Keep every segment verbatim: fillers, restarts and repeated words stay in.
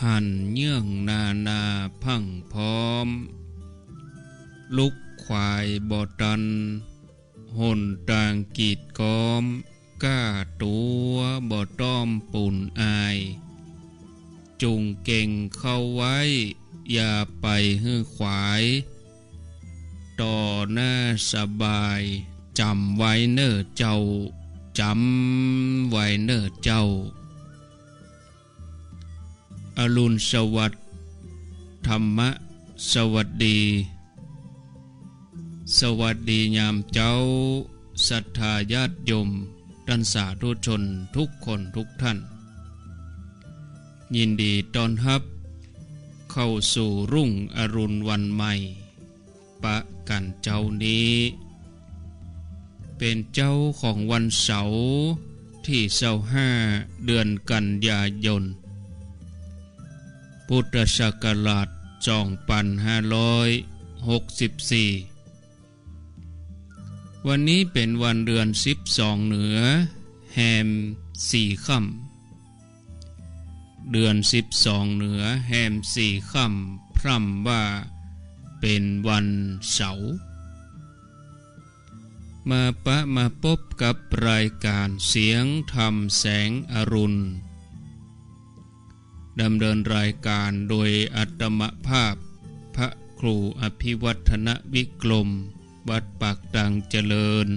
หันเยื่องนานาพรั่งพร้อม ลุกขวายบ่ตัน หนตางกีดก๊อม ก้าตั๋วบ่ต้องปูนอาย จุ่งเก่งเข้าไว้ อย่าไปหื้อขวาย ต่อหน้าสบาย จ๋ำไว้เน่อเจ้า จ๋ำไว้เน่อเจ้า อรุณสวัสดิ์ ธรรมะสวัสดี สวัสดียามเจ๊า ศรัทธาญาติโยม ต้านสาธุชนทุกคนทุกท่าน ยินดีต้อนฮับเข้าสู่รุ่งอรุณวันใหม่ ปะกั๋นเจ๊านี้ เป๋นเจ๊าของวันเสาร์ตี้ซาวห้า เดือนกันยายน พุทธศักราชสองปันห้าร้อยหกสิบสี่ วันนี้เป๋นวันเดือนสิบสองเหนือ แฮมสี่ค่ำ เดือนสิบสองเหนือ แฮมสี่ค่ำ พร่ำว่าเป๋นวันเสาร์ มาปะมาปบกับรายก๋านเสียงธรรมแสงอรุณ ดำเนินรายก๋านโดยอาตมาภาพ พระครูอภิวัฒนวิกรม วัดปากตังเจริญ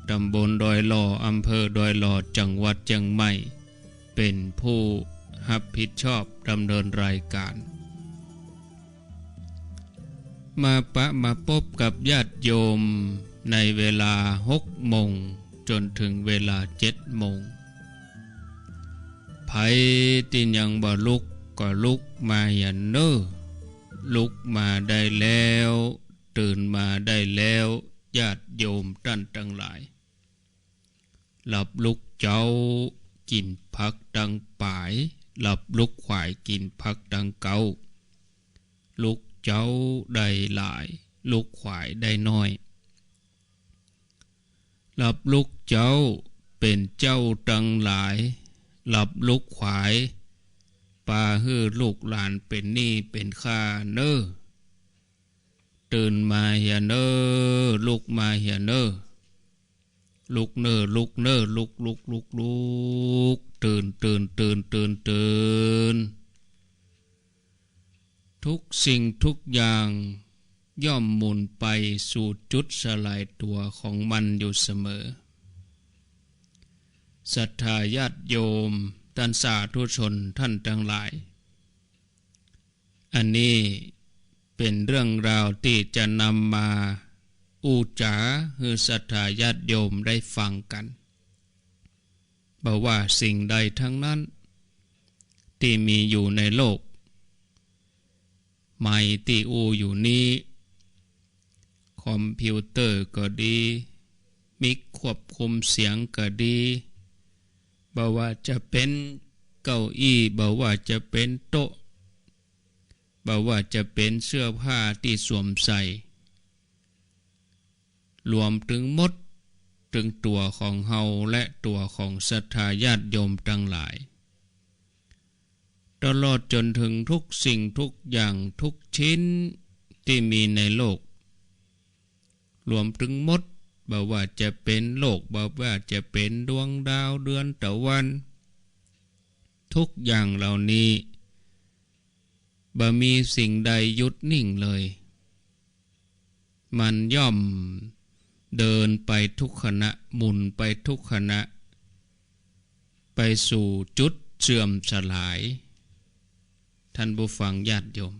ตำบลดอยหล่อ อำเภอดอยหล่อ จังหวัดเจียงใหม่ เป๋นผู้ฮับผิดชอบดำเนินรายก๋าน มาปะมาปบกับญาติโยมในเวลาหกโมงจ๋นเถิงเวลาเจ็ดโมง ใผตี้ยังบ่ลุกก็ลุกมาเหียเน่อ ลุกมาได้แล้ว ตื่นมาได้แล้ว ญาติโยมต้านตังหลาย หลับลุกเจ๊า กิ๋นผักตังป๋าย หลับลุกขวาย กิ๋นผักตังเก๊า ลุกเจ๊าได้หลาย ลุกขวายได้น้อย หลับลุกเจ๊า เป๋นเจ้าตังหลาย หลับลุกขวาย ปาหื้อลูกหลานเป๋นหนี้เป๋นค่าเน่อ ตื่นมาเหียเน่อ ลุกมาเหียเน่อ ลุกเน่อ ลุกเน่อ ลุก ลุก ลุก ลุก ตื่น ตื่น ตื่น ตื่น ตื่น ทุกสิ่งทุกอย่างย่อมหมุนไปสู่จุดสลายตั๋วของมันอยู่เสมอ ศรัทธาญาติโยม ต้านสาธุชนต้านตังหลาย อันนี้เป๋นเรื่องราวตี้จะนำมาอู้จ๋าหื้อศรัทธาญาติโยมได้ฟังกั๋น บ่ว่าสิ่งใดทั้งนั้นตี้มีอยู่ในโลก ไมค์ตี้อู้อยู่นี้ คอมพิวเตอร์ก็ดี ไมค์ควบคุมเสียงก็ดี บ่ว่าจะเป๋นเก้าอี้ บ่ว่าจะเป๋นโต๊ะ บ่ว่าจะเป๋นเสื้อผ้าตี้สวมใส่ รวมเถิงหมด เถิงตั๋วของเฮาและตั๋วของศรัทธาญาติโยมตังหลาย ตลอดจ๋นเถิงทุกสิ่งทุกอย่างทุกชิ้นตี้มีในโลก รวมเถิงหมด บ่ว่าจะเป๋นโลก บ่ว่าจะเป๋นดวงดาวเดือนตะวัน ทุกอย่างเหล่านี้ บ่มีสิ่งใดหยุดนิ่งเลย มันย่อมเดินไปทุกขณะ หมุนไปทุกขณะ ไปสู่จุดเสื่อมสลาย ท่านผู้ฟังญาติโยม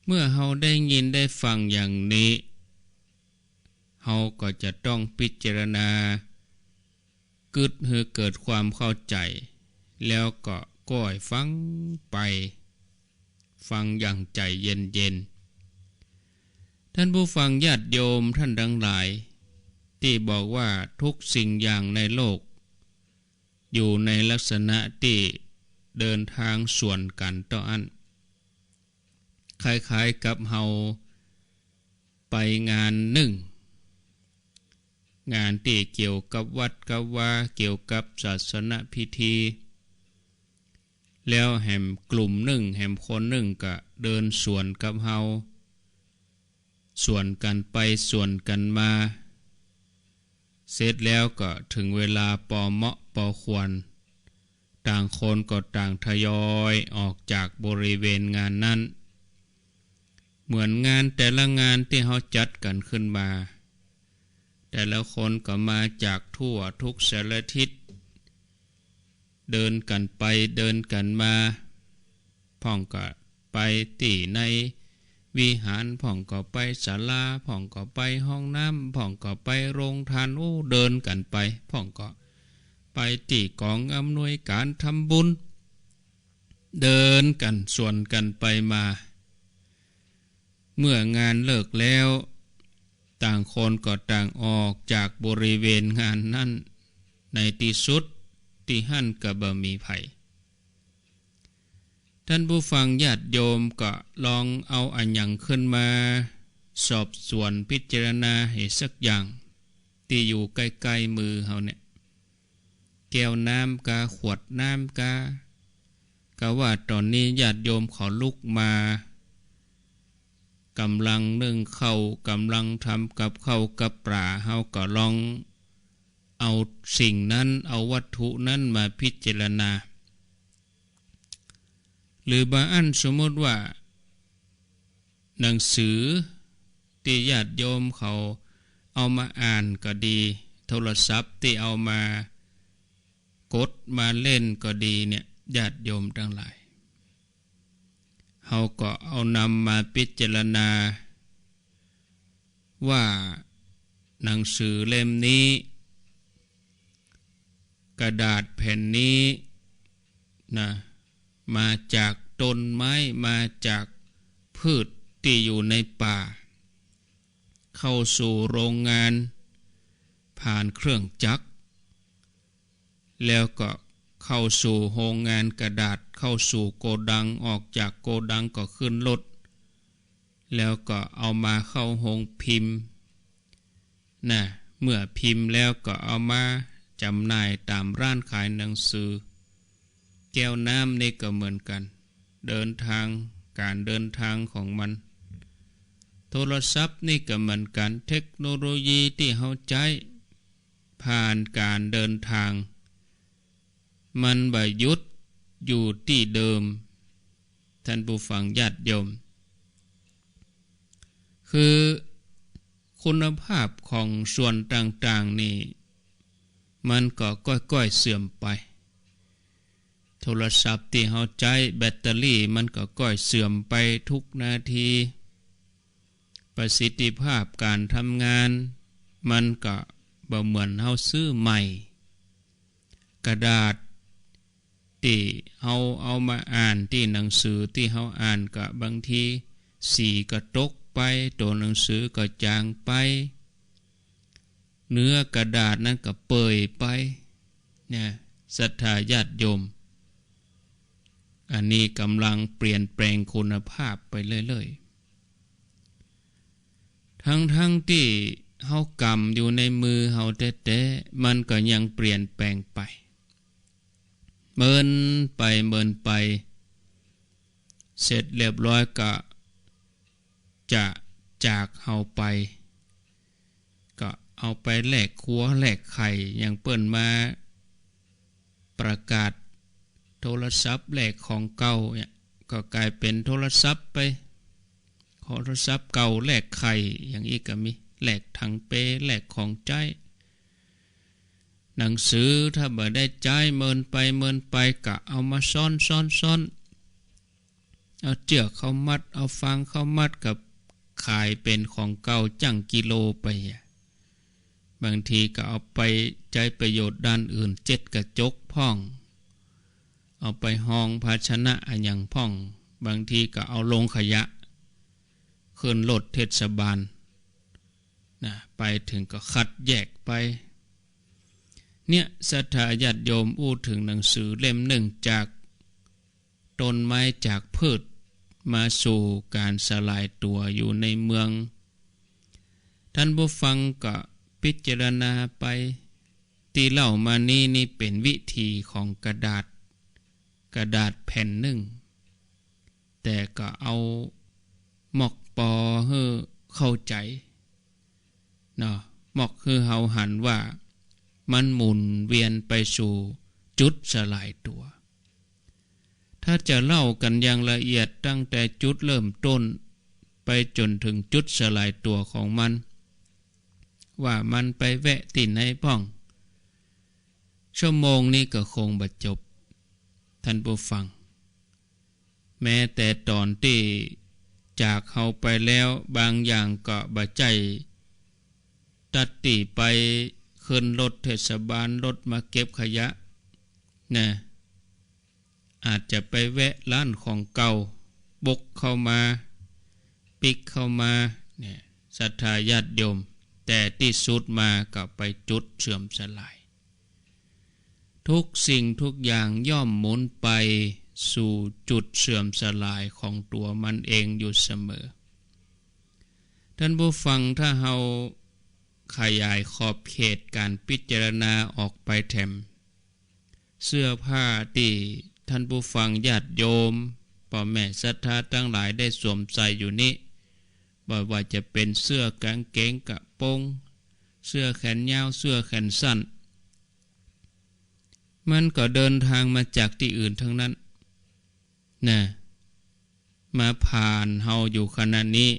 เมื่อเฮาได้ยินได้ฟังอย่างนี้ เฮาก็จะต้องพิจารณา กึ๊ดหื้อเกิดความเข้าใจ๋ แล้วก็ก้อยฟังไป ฟังอย่างใจ๋เย็นๆ ท่านผู้ฟังญาติโยมต้านตังหลาย ตี้บอกว่าทุกสิ่งอย่างในโลก อยู่ในลักษณะตี้เดินตางสวนกั๋นเต้าอั้น คล้ายๆ กับเฮาไปงานนึ่ง งานตี้เกี่ยวกับวัดกับวา เกี่ยวกับศาสนพิธี แล้วแหมกลุ่มนึ่ง แหมคนนึ่งก็เดินสวนกับเฮา สวนกั๋นไปสวนกั๋นมา เสร็จแล้วก็เถิงเวลาปอเหมาะปอควร ต่างคนก็ต่างทยอยออกจากบริเวณงานนั้น เหมือนงานแต่ละงานตี้เฮาจัดกั๋นขึ้นมา แต่ละคนก็มาจากทั่วทุกสารทิศ เดินกั๋นไปเดินกั๋นมา พ่องก็ไปตี้ในวิหาร พ่องก็ไปศาลา พ่องก็ไปห้องน้ำ พ่องก็ไปโรงทาน โอ้ เดินกั๋นไป พ่องก็ไปตี้ก๋องอำนวยก๋านทำบุญ เดินกั๋นสวนกั๋นไปมา เมื่องานเลิกแล้ว ต่างคนก็ต่างออกจากบริเวณงานนั้น ในตี้สุดตี้หั้นก็บ่มีใผ ท่านผู้ฟังญาติโยมก็ลองเอาอะหยังขึ้นมาสอบสวนพิจารณาหื้อสักอย่าง ตี้อยู่ใก้ๆ มือเฮาเนี่ย แก้วน้ำกา ขวดน้ำกา กาว่าต๋อนนี้ญาติโยมเขาลุกมา ก่ำลังนึ่งข้าว ก่ำลังทำกับข้าวกับป๋า เฮาก็ลองเอาสิ่งนั้น เอาวัตถุนั้นมาพิจารณา หรือบางอันสมมุติว่า หนังสือตี้ญาติโยมเขาเอามาอ่านก็ดี โทรศัพท์ตี้เอามากดมาเล่นก็ดีเนี่ย ญาติโยมตังหลาย เฮาก็เอานำมาพิจารณาว่าหนังสือเล่มนี้ กระดาษแผ่นนี้นะ มาจากต้นไม้ มาจากพืชตี้อยู่ในป่า เข้าสู่โรงงานผ่านเครื่องจักร แล้วก็เข้าสู่โรงงานกระดาษ เข้าสู่โกดัง ออกจากโกดังก็ขึ้นรถ แล้วก็เอามาเข้าโฮงพิมพ์ นะ เมื่อพิมพ์แล้วก็เอามาจ๋ำหน่ายต๋ามร้านขายหนังสือ แก้วน้ำนี่ก็เหมือนกั๋น เดินทาง ก๋านเดินทางของมัน โทรศัพท์นี่ก็เหมือนกั๋น เทคโนโลยีตี้เฮาใจ๊ ผ่านก๋านเดินทาง มันบ่หยุดอยู่ตี้เดิม ท่านผู้ฟังญาติโยม คือคุณภาพของส่วนต่างๆ นี่ มันก็ก้อยๆ เสื่อมไป โทรศัพท์ตี้เฮาใจ๊แบตเตอรี่มันก็ก้อยเสื่อมไปทุกนาที ประสิทธิภาพก๋านทำงานมันก็บ่เหมือนเฮาซื้อใหม่ กระดาษตี้เฮาเอามาอ่าน ตี้หนังสือตี้เฮาอ่านก็บางทีสีก็ตกไป ตั๋วหนังสือก็จางไป เนื้อกระดาษนั้นก็เปื่อยไป นะ ศรัทธาญาติโยม อันนี้ก่ำลังเปลี่ยนแปลงคุณภาพไปเรื่อยๆ ทั้งๆ ตี้เฮากำอยู่ในมือเฮาแต๊ๆ มันก็ยังเปลี่ยนแปลงไป เมินไปเมินไป เสร็จเรียบร้อยก็จะจากเฮาไป ก็เอาไปแลกครัวแลกไข่ อย่างเปิ้นมาประกาศโทรศัพท์แลกของเก่าเนี่ย ก็ก๋ายเป๋นโทรศัพท์ไป โทรศัพท์เก่าแลกไข่ อย่างอี้ก็มี แลกถังเป แลกของใจ๊ หนังสือถ้าบ่ได้ใจ๊ เมินไปเมินไป ก็เอามาซ้อนๆๆ เอาเจื้อกเข้ามัด เอาฟางเข้ามัด ก็ก๋ายเป๋นของเก่าจั้งกิโลไปอะ บางทีก็เอาไปใจ๊ประโยชน์ด้านอื่น เจ็ดกระจกพ่อง เอาไปฮองภาชนะอะหยังพ่อง บางทีก็เอาลงขยะ ขึ้นรถเทศบาล นะ ไปเถิงก็คัดแยกไป เนี่ย ศรัทธาญาติโยม อู้เถิงหนังสือเล่มนึ่ง จากต้นไม้ จากพืช มาสู่ก๋านสลายตั๋วอยู่ในเมือง ท่านผู้ฟังก็พิจารณาไป ตี้เล่ามานี้ นี่เป๋นวิถีของกระดาษ กระดาษแผ่นนึ่ง แต่ก็เอามอกปอหื้อเข้าใจ๋เนาะ มอกหื้อเฮาหันว่ามันหมุนเวียนไปสู่จุดสลายตั๋ว ถ้าจะเล่ากั๋นอย่างละเอียดตั้งแต่จุดเริ่มต้นไปจ๋นเถิงจุดสลายตั๋วของมัน ว่ามันไปแวะตี้ไหนพ่อง ชั่วโมงนี้ก็คงบ่จบ ท่านผู้ฟัง แม้แต่ต๋อนตี้จากเฮาไปแล้ว บางอย่างก็บ่ใจ้ตัดตี้ไปขึ้นรถเทศบาล รถมาเก็บขยะนะ อาจจะไปแวะร้านของเก่า บุกเข้ามา ปิ๊กเข้ามาเนี่ย ศรัทธาญาติโยม แต่ตี้สุดมาก็ไปจุดเสื่อมสลาย ทุกสิ่งทุกอย่างย่อมหมุนไปสู่จุดเสื่อมสลายของตั๋วมันเองอยู่เสมอ ท่านผู้ฟัง ถ้าเฮาขยายขอบเขตก๋านพิจารณาออกไปแถม เสื้อผ้าตี้ท่านผู้ฟังญาติโยม ป้อแม่ศรัทธาตังหลายได้สวมใส่อยู่นี้ บ่ว่าจะเป๋นเสื้อกางเกงกระโปรง เสื้อแขนยาว เสื้อแขนสั้น มันก็เดินทางมาจากตี้อื่นทั้งนั้นนะ มาผ่านเฮาอยู่ขณะนี้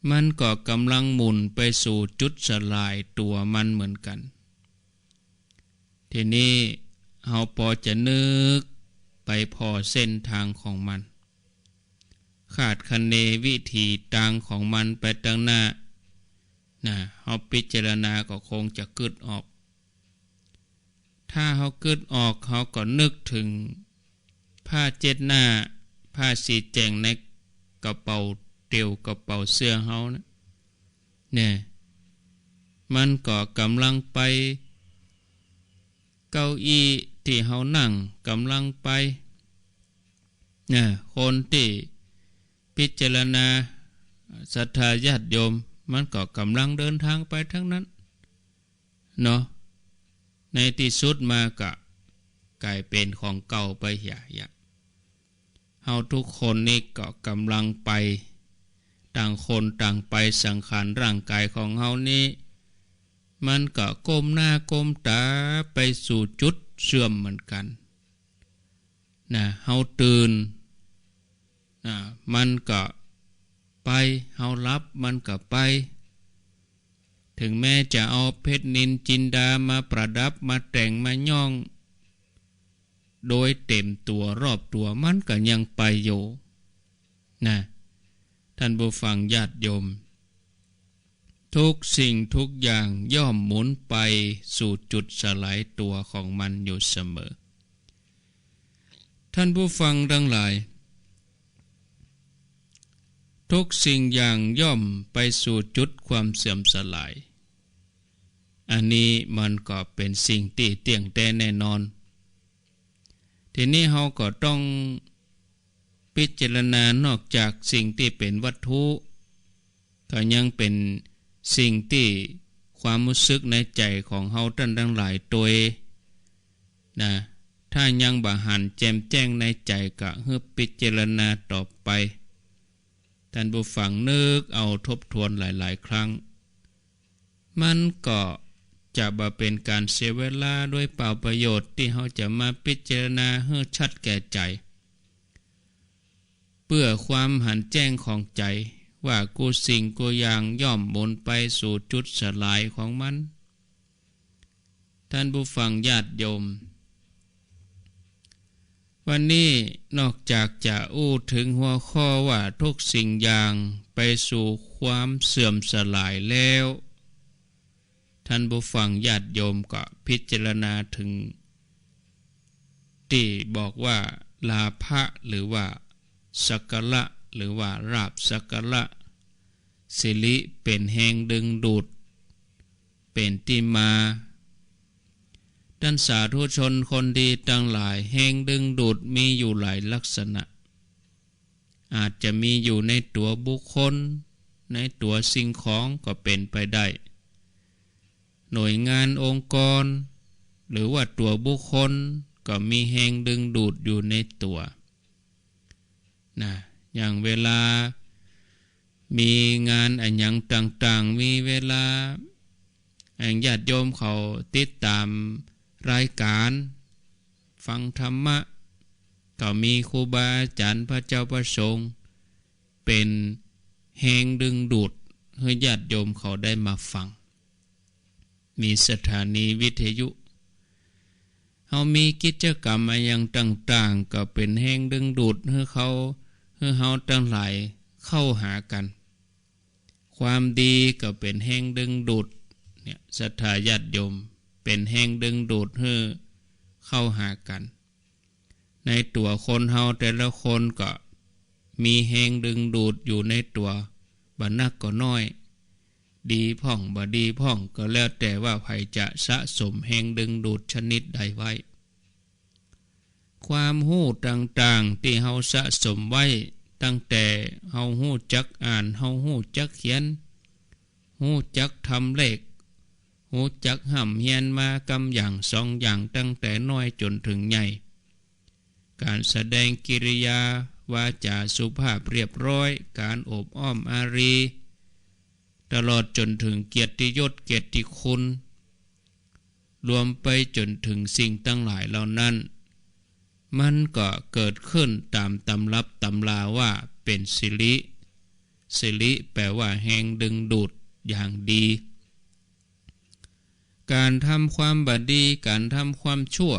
มันก็ก่ำลังหมุนไปสู่จุดสลายตั๋วมันเหมือนกั๋น ทีนี้เฮาปอจะนึกไปผ่อเส้นตางของมัน คาดคะเนวิถีตางของมันไปตังหน้านะ เฮาพิจารณาก็คงจะกึ๊ดออก ถ้าเฮากึ๊ดออก เฮาก็นึกเถิงผ้าเจ๊ดหน้า ผ้าสีแจ๋งในกระเป๋าเตียว กระเป๋าเสื้อเฮานะ เนี่ย มันก็ก่ำลังไป เก้าอี้ตี้เฮานั่งก่ำลังไป เนี่ย คนตี้พิจารณา ศรัทธาญาติโยม มันก็ก่ำลังเดินทางไปตังนั้นเนาะ ในตี้สุดมาก็ก๋ายเป๋นของเก่าไปเหีย เฮาทุกคนนี้ก็ก่ำลังไป ต่างคนต่างไป สังขารร่างก๋ายของเฮานี้ มันก็ก้มหน้าก้มต๋าไปสู่จุดเสื่อมเหมือนกั๋นนะ เฮาตื่นนะ มันก็ไป เฮาหลับ มันก็ไป เถิงแม้จะเอาเพชรนิลจินดามาประดับ มาแต่ง มาย้อง โดยเต็มตั๋วรอบตั๋ว มันก็ยังไปอยู่นะ ท่านผู้ฟังญาติโยม ทุกสิ่งทุกอย่างย่อมหมุนไปสู่จุดสลายตั๋วของมันอยู่เสมอ ท่านผู้ฟังตังหลาย ทุกสิ่งอย่างย่อมไปสู่จุดความเสื่อมสลาย อันนี้มันก็เป๋นสิ่งตี้เตี้ยงแต๊แน่นอน ทีนี้เฮาก็ต้องพิจารณา นอกจากสิ่งตี้เป๋นวัตถุ ก็ยังเป๋นสิ่งตี้ความฮู้สึกในใจ๋ของเฮาต้านตังหลายตวยนะ ถ้ายังบ่หันแจ่มแจ้งในใจ๋ ก็หื้อพิจารณาต่อไป ท่านผู้ฟังนึกเอาทบทวนหลายๆ ครั้ง มันก็จะบ่เป๋นก๋านเสียเวลาโดยเปล่าประโยชน์ ตี้เฮาจะมาพิจารณาหื้อชัดแก่ใจ๋ เปื้อความหันแจ้งของใจ๋ ว่ากู้สิ่งกู้อย่างย่อมหมุนไปสู่จุดสลายของมัน ท่านผู้ฟังญาติโยม วันนี้นอกจากจะอู้เถิงหัวข้อว่าทุกสิ่งอย่างไปสู่ความเสื่อมสลายแล้ว ท่านผู้ฟังญาติโยมก็พิจารณาเถิงตี้บอกว่าลาภะ หรือว่าสักการะ หรือว่าลาภสักการะ สิริเป๋นแฮงดึงดูด เป๋นตี้มา ต้านสาธุชนคนดีตังหลาย แฮงดึงดูดมีอยู่หลายลักษณะ อาจจะมีอยู่ในตั๋วบุคคล ในตั๋วสิ่งของก็เป๋นไปได้ หน่วยงานองค์กร หรือว่าตั๋วบุคคล ก็มีแฮงดึงดูดอยู่ในตั๋ว นะ อย่างเวลามีงานอะหยังต่างๆ มีเวลาแห่งญาติโยมเขาติดต๋ามรายก๋านฟังธรรมะ ก็มีครูบาอาจ๋ารย์พระเจ้าพระสงฆ์เป๋นแฮงดึงดูดหื้อญาติโยมเขาได้มาฟัง มีสถานีวิทยุ เฮามีกิจกรรมอะหยังต่างๆ ก็เป๋นแฮงดึงดูดหื้อเขา หื้อเฮาตังหลายเข้าหากั๋น ความดีก็เป๋นแฮงดึงดูด เนี่ย ศรัทธาญาติโยม เป๋นแฮงดึงดูดหื้อเข้าหากั๋น ในตั๋วคนเฮาแต่ละคนก็มีแฮงดึงดูดอยู่ในตั๋ว บ่นักก็น้อย ดีพ่องบ่ดีพ่อง ก็แล้วแต่ว่าใผจะสะสมแฮงดึงดูดชนิดใดไว้ ความฮู้ต่างๆ ตี้เฮาสะสมไว้ ตั้งแต่เฮาฮู้จักอ่าน เฮาฮู้จักเขียน ฮู้จักทำเลข ฮู้จักฮ่ำเฮียนมากำอย่างสองอย่าง ตั้งแต่น้อยจ๋นเถิงใหญ่ ก๋านแสดงกิริยาวาจ๋าสุภาพเรียบร้อย ก๋านโอบอ้อมอารี ตลอดจ๋นเถิงเกียรติยศเกียรติคุณ รวมไปจ๋นเถิงสิ่งตังหลายเหล่านั้น มันก็เกิดขึ้นต๋ามตำรับตำราว่าเป๋นสิริ สิริแปลว่าแฮงดึงดูดอย่างดี ก๋านทำความบ่ดี ก๋านทำความชั่ว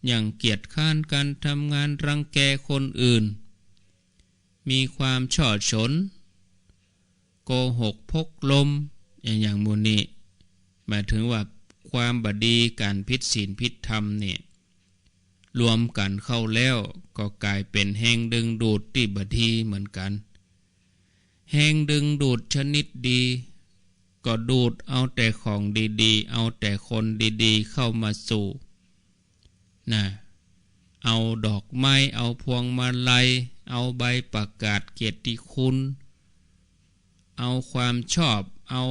อย่างเกียจคร้านก๋านทำงาน รังแกคนอื่น มีความฉ้อฉล โกหกพกลม อะหยังหมู่นี้ หมายเถิงว่าความบ่ดี ก๋านผิดศีลผิดธรรมเนี่ย รวมกั๋นเข้าแล้วก็ก๋ายเป๋นแฮงดึงดูดตี้บ่ดีเหมือนกั๋น แฮงดึงดูดชนิดดี ก็ดูดเอาแต่ของดีๆ เอาแต่คนดีๆ เข้ามาสู่ นะ เอาดอกไม้ เอาพวงมาลัย เอาใบประกาศเกียรติคุณ เอาความชอบ เอา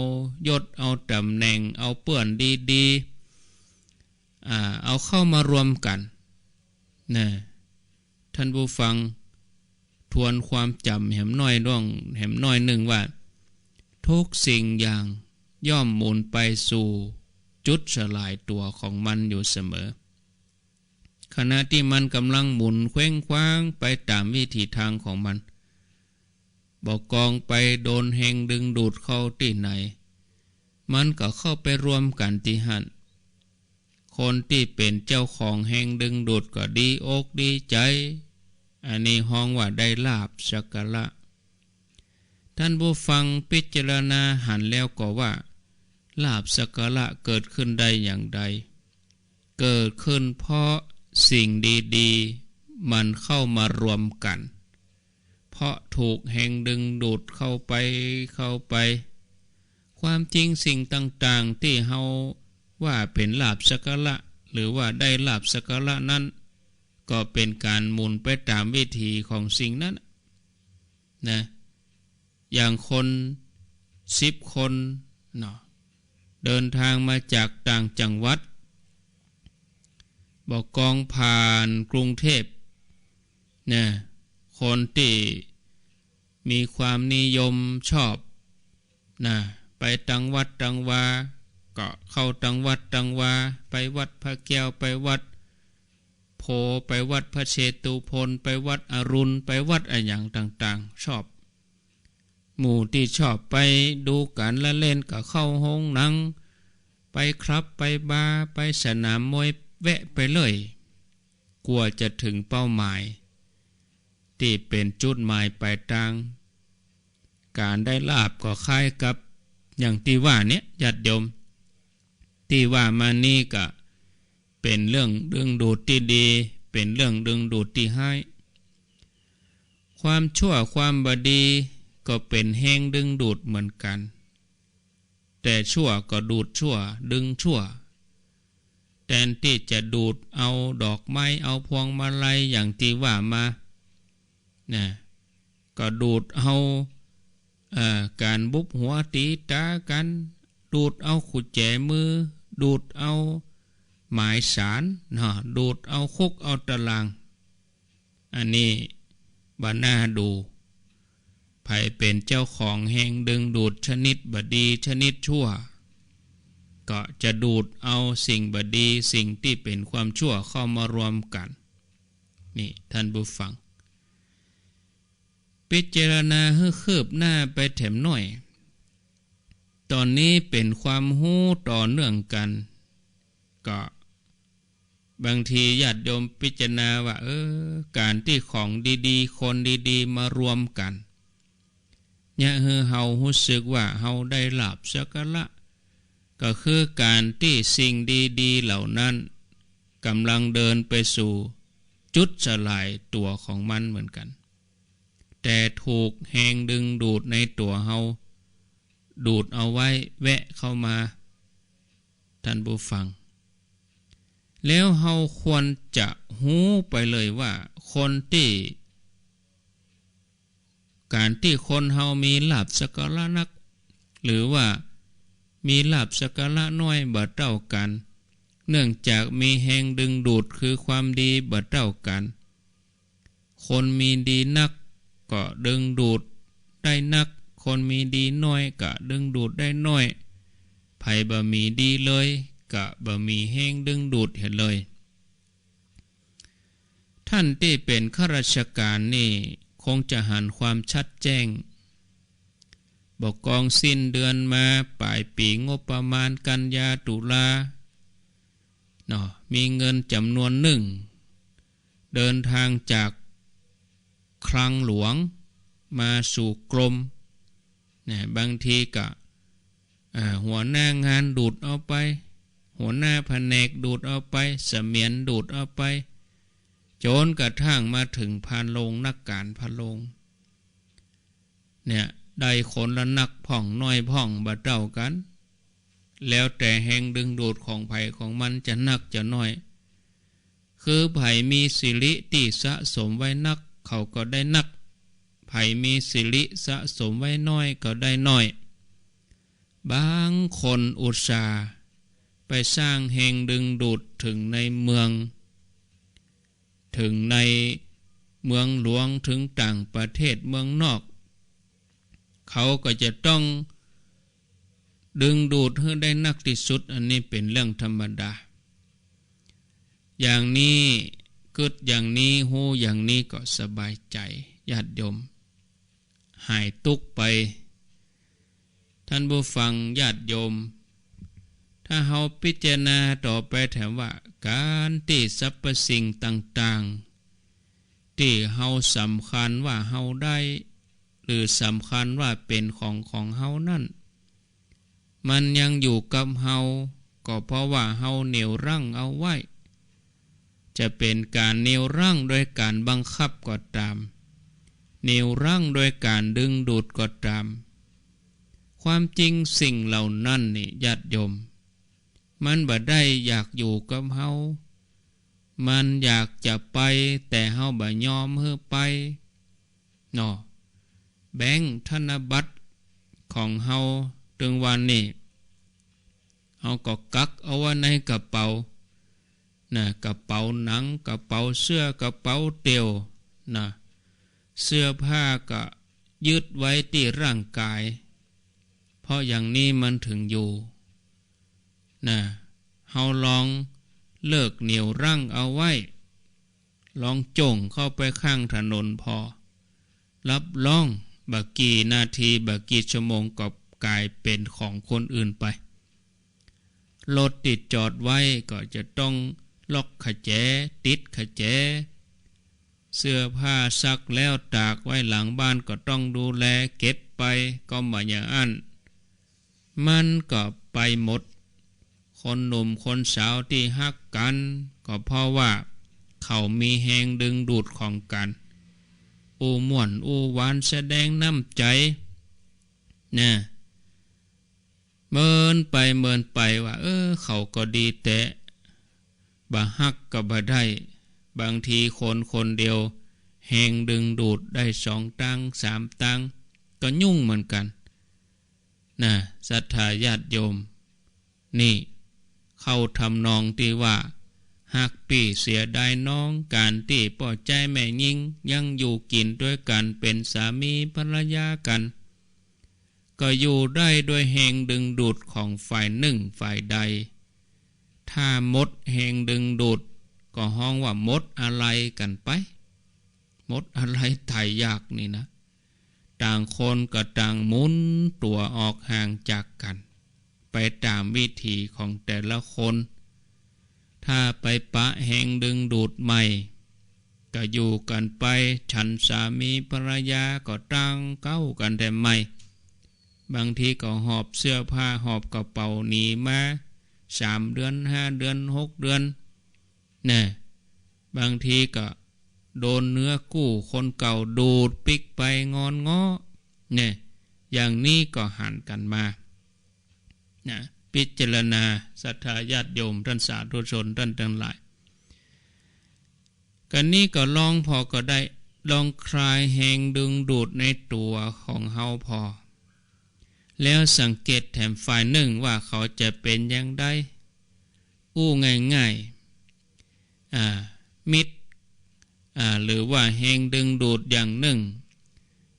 ยศ เอาต๋ำแหน่ง เอาเปื้อนดีๆ อ่า เอาเข้ามารวมกั๋น นะ ท่านผู้ฟัง ทวนความจ๋ำแหมน้อยล่วง แหมน้อยนึ่งว่า ทุกสิ่งอย่างย่อมหมุนไปสู่จุดสลายตั๋วของมันอยู่เสมอ ขณะตี้มันก่ำลังหมุนเคว้งคว้างไปต๋ามวิถีตางของมัน บ่กองไปโดนแฮงดึงดูดเข้าตี้ไหน มันก็เข้าไปรวมกั๋นตี้หั้น คนตี้เป๋นเจ้าของแฮงดึงดูดก็ดีอกดีใจ๋ อันนี้ฮ้องว่าได้ลาภสักการะ ท่านผู้ฟังพิจารณาหันแล้วก็ว่า ลาภสักการะเกิดขึ้นได้อย่างใด เกิดขึ้นเพราะสิ่งดีๆ มันเข้ามารวมกั๋น เพราะถูกแฮงดึงดูดเข้าไป เข้าไป ความจริงสิ่งต่างๆ ตี้เฮาว่าเป๋นลาภสักการะ หรือว่าได้ลาภสักการะนั้น ก็เป๋นก๋านหมุนไปต๋ามวิถีของสิ่งนั้น นะ อย่างคนสิบคนเนาะ เดินตางมาจากต่างจังหวัด บ่กองผ่านกรุงเทพฯ นะ คนตี้มีความนิยมชอบ นะ ไปตังวัดตังวา ก็เข้าตังวัดตังวา ไปวัดพระแก้ว ไปวัดโพธิ์ ไปวัดพระเชตุพน ไปวัดอรุณ ไปวัดอะหยังต่างๆ ชอบ หมู่ตี้ชอบไปดูก๋านละเล่นก็เข้าโฮงหนัง ไปคลับ ไปบาร์ ไปสนามมวย แวะไปเลย กว่าจะเถิงเป้าหมาย ตี้เป๋นจุดหมายปลายตาง ก๋านได้ลาภก็คล้ายกับอย่างตี้ว่าเนี่ย ญาติโยม ตี้ว่ามานี้ก็เป๋นเรื่องดึงดูดตี้ดี เป๋นเรื่องดึงดูดตี้ฮ้าย ความชั่วความบ่ดีก็เป๋นแฮงดึงดูดเหมือนกั๋น แต่ชั่วก็ดูดชั่ว ดึงชั่ว แตนตี้จะดูดเอาดอกไม้ เอาพวงมาลัยอย่างตี้ว่ามา นะ ก็ดูดเอา เอ่อ ก๋านบุบหัวตี๋ต๋ากั๋น ดูดเอากุญแจมือ ดูดเอา หมายศาลเนาะ ดูดเอาคุกเอาตาราง อันนี้บ่น่าดู ใผเป๋นเจ้าของแฮงดึงดูดชนิดบ่ดีชนิดชั่ว ก็จะดูดเอาสิ่งบ่ดี สิ่งตี้เป๋นความชั่วเข้ามารวมกั๋น นี่ ท่านผู้ฟัง พิจารณาหื้อคืบหน้าไปแถมหน้อย ต๋อนนี้เป๋นความฮู้ต่อเนื่องกั๋น ก็บางทีญาติโยมพิจารณาว่า เออ ก๋านตี้ของดีๆ คนดีๆ มารวมกั๋น เยียะหื้อเฮาฮู้สึกว่าเฮาได้ลาภสักการะ ก็คือก๋านตี้สิ่งดีๆ เหล่านั้นก่ำลังเดินไปสู่จุดสลายตั๋วของมันเหมือนกั๋น แต่ถูกแฮงดึงดูดในตั๋วเฮาดูดเอาไว้แวะเข้ามา ท่านผู้ฟัง แล้วเฮาควรจะฮู้ไปเลยว่าคนตี้ ก๋านตี้คนเฮามีลาภสักการะนัก หรือว่ามีลาภสักการะน้อยบ่เต้ากั๋น เนื่องจากมีแฮงดึงดูดคือความดีบ่เต้ากั๋น คนมีดีนักก็ดึงดูดได้นัก คนมีดีน้อยก็ดึงดูดได้น้อย ใผบ่มีดีเลยก็บ่มีแฮงดึงดูดหื้อเลย ท่านตี้เป๋นข้าราชก๋านนี่คงจะหันความชัดแจ้ง บ่กองสิ้นเดือนมาป๋ายปี๋งบประมาณกันยาตุลาเนาะ มีเงินจ๋ำนวนนึ่ง เดินทางจากคลังหลวงมาสู่กรม นะ บางทีก็ อ่า หัวหน้างานดูดเอาไป หัวหน้าแผนกดูดเอาไป เสมียนดูดเอาไป จ๋นกระทั่งมาเถิงพานโรง นักก๋านพานโรง เนี่ย ได้คนละนักพ่องน้อยพ่องบ่เต้ากั๋น แล้วแต่แฮงดึงดูดของใผของมันจะนักจะน้อย คือใผมีสิริตี้สะสมไว้นัก เขาก็ได้นัก ใผมีสิริสะสมไว้น้อยก็ได้น้อย บางคนอุตส่าห์ไปสร้างแฮงดึงดูดเถิงในเมือง เถิงในเมืองหลวง เถิงต่างประเทศเมืองนอก เขาก็จะต้องดึงดูดหื้อได้นักตี้สุด อันนี้เป๋นเรื่องธรรมดา อย่างนี้ กึ๊ดอย่างนี้ ฮู้อย่างนี้ก็สบายใจ๋ ญาติโยม หายตุ๊กไป ท่านผู้ฟังญาติโยม ถ้าเฮาพิจารณาต่อไปแถมว่า ก๋านตี้สรรพสิ่งต่างๆ ตี้เฮาสำคัญว่าเฮาได้ หรือสำคัญว่าเป๋นของของเฮานั้น มันยังอยู่กับเฮา ก็เพราะว่าเฮาเหนี่ยวรั้งเอาไว้ จะเป๋นก๋านเหนี่ยวรั้งโดยก๋านบังคับก็ต๋าม เหนี่ยวรั้งโดยก๋านดึงดูดก็ต๋าม ความจริงสิ่งเหล่านั้นนี่ ญาติโยม มันบ่ได้อยากอยู่กับเฮา มันอยากจะไป แต่เฮาบ่ยอมหื้อไป เนาะ แบงก์ธนบัตรของเฮา ตึงวันนี้ เฮาก็กักเอาไว้ในกระเป๋า นะ กระเป๋าหนัง กระเป๋าเสื้อ กระเป๋าเตี่ยว นะ เสื้อผ้าก็ยึดไว้ตี้ร่างก๋าย เพราะอย่างนี้มันเถิงอยู่ นะ เฮาลองเลิกเหนี่ยวรั้งเอาไว้ ลองจ้งเข้าไปข้างถนนผ่อ รับรองบ่กี่นาที บ่กี่ชั่วโมงก็ก๋ายเป๋นของคนอื่นไป รถตี้จอดไว้ก็จะต้องล็อกขะแจ ติดขะแจ เสื้อผ้าซักแล้วตากไว้หลังบ้านก็ต้องดูแลเก็บไป ก็บ่อย่างอั้น มันก็ไปหมด คนหนุ่มคนสาวตี้ฮักกั๋น ก็เพราะว่าเขามีแฮงดึงดูดของกั๋น อู้ม่วนอู้หวานแสดงน้ำใจ๋ นะ เมินไปเมินไปว่า เออ เขาก็ดีแต๊ บ่ฮักก็บ่ได้ บางทีคนคนเดียวแฮงดึงดูดได้สองตางสามตาง ก็ยุ่งเหมือนกั๋น นะ ศรัทธาญาติโยม นี่ เข้าทำนองตี้ว่า ฮักปี้เสียดายน้อง ก๋านตี้ป้อจายแม่ญิง ยังอยู่กิ๋นตวยกั๋น เป๋นสามีภรรยากั๋น ก็อยู่ได้ตวยแฮงดึงดูดของฝ่ายนึ่งฝ่ายใด ถ้าหมดแฮงดึงดูด ก็ฮ้องว่าหมดอาลัยกั๋นไป หมดอาลัยต๋ายอยากนี่นะ ต่างคนก็ต่างหมุนตั๋วออกห่างจากกั๋น ไปต๋ามวิถีของแต่ละคน ถ้าไปปะแฮงดึงดูดใหม่ ก็อยู่กั๋นไป ฉันสามีภรรยาก็ตั้งเก๊ากั๋นแต่ใหม่ บางทีก็หอบเสื้อผ้าหอบกระเป๋าหนีมา สามเดือน ห้าเดือน หกเดือน แน่ บางทีก็โดนเนื้อกู้คนเก่าดูดปิ๊กไปงอนเงาะ แน่ อย่างนี้ก็หันกั๋นมา นะ พิจารณา ศรัทธาญาติโยม ต้านสาธุชน ต้านตังหลาย กั๋นนี้ก็ลองผ่อก็ได้ ลองคลายแฮงดึงดูดในตั๋วของเฮาผ่อ แล้วสังเกตแถมฝ่ายนึ่งว่าเขาจะเป๋นอย่างใด อู้ง่ายๆ อ่า มิตร อ่า หรือว่าแฮงดึงดูดอย่างนึ่ง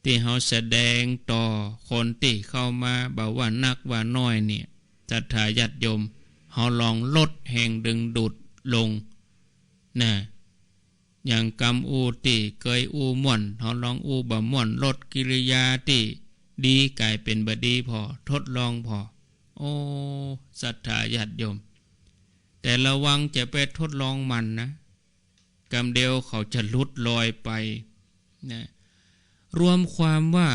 ตี้เฮาแสดงต่อคนตี้เข้ามา บ่ว่านักว่าน้อยเนี่ย ศรัทธาญาติโยม เฮาลองลดแฮงดึงดูดลง นะ อย่างกำอู้ตี้เกยอู้ม่วน เฮาลองอู้บ่ม่วน ลดกิริยาตี้ดีก๋ายเป๋นบ่ดีผ่อ ทดลองผ่อ โอ้ ศรัทธาญาติโยม แต่ระวังจะไปทดลองหมั่นนะ กำเดียวเขาจะหลุดลอยไป นะ รวมความว่า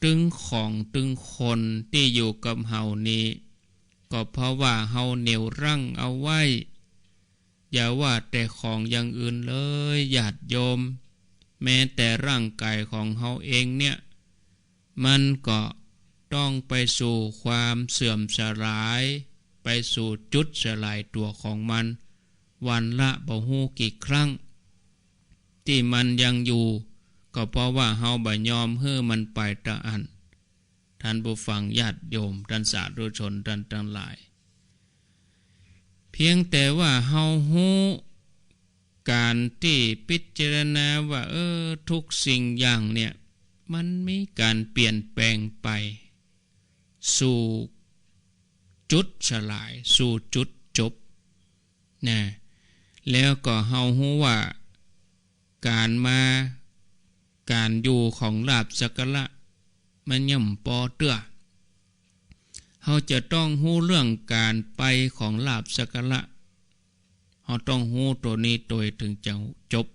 ตึงของตึงคนตี้อยู่กับเฮานี้ ก็เพราะว่าเฮาเหนี่ยวรั้งเอาไว้ อย่าว่าแต่ของอย่างอื่นเลย ญาติโยม แม้แต่ร่างก๋ายของเฮาเองเนี่ย มันก็ต้องไปสู่ความเสื่อมสลาย ไปสู่จุดสลายตั๋วของมัน วันละบ่ฮู้กี่ครั้ง ตี้มันยังอยู่ ก็เพราะว่าเฮาบ่ยอมหื้อมันไปตะอั้น ท่านผู้ฟังญาติโยม ต้านสาธุชน ต้านตังหลาย เพียงแต่ว่าเฮาฮู้ก๋านตี้พิจารณาว่า เออ ทุกสิ่งอย่างเนี่ย มันมีก๋านเปลี่ยนแปลงไป สู่จุดสลาย สู่จุดจบ นะ แล้วก็เฮาฮู้ว่า ก๋านมา ก๋านอยู่ของลาภสักการะ มันยังบ่ปอเตื้อ เฮาจะต้องฮู้เรื่องก๋านไปของลาภสักการะ เฮาต้องฮู้ตั๋วนี้โตยเถิงจะจบ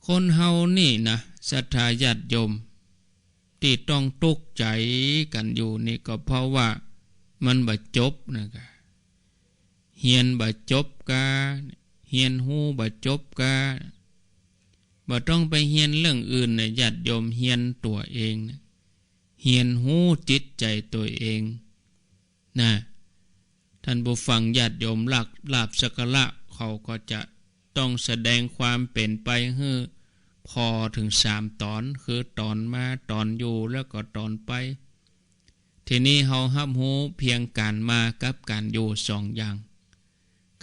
คนเฮานี่นะ ศรัทธาญาติโยม ตี้ต้องตุ๊กใจ๋กั๋นอยู่นี่ก็เพราะว่ามันบ่จบนะกะ เฮียนบ่จบกา เฮียนฮู้บ่จบกา บ่ต้องไปเฮียนเรื่องอื่นนะ ญาติโยม เฮียนตั๋วเองนะ เฮียนฮู้จิตใจ๋ตั๋วเอง นะ ท่านผู้ฟังญาติโยม ลาภ ลาภสักการะ เขาก็จะต้องแสดงความเป๋นไปหื้อผ่อเถิงสามต๋อน คือต๋อนมา ต๋อนอยู่ แล้วก็ต๋อนไป ทีนี้เฮาฮับฮู้เพียงก๋านมากับก๋านอยู่สองอย่าง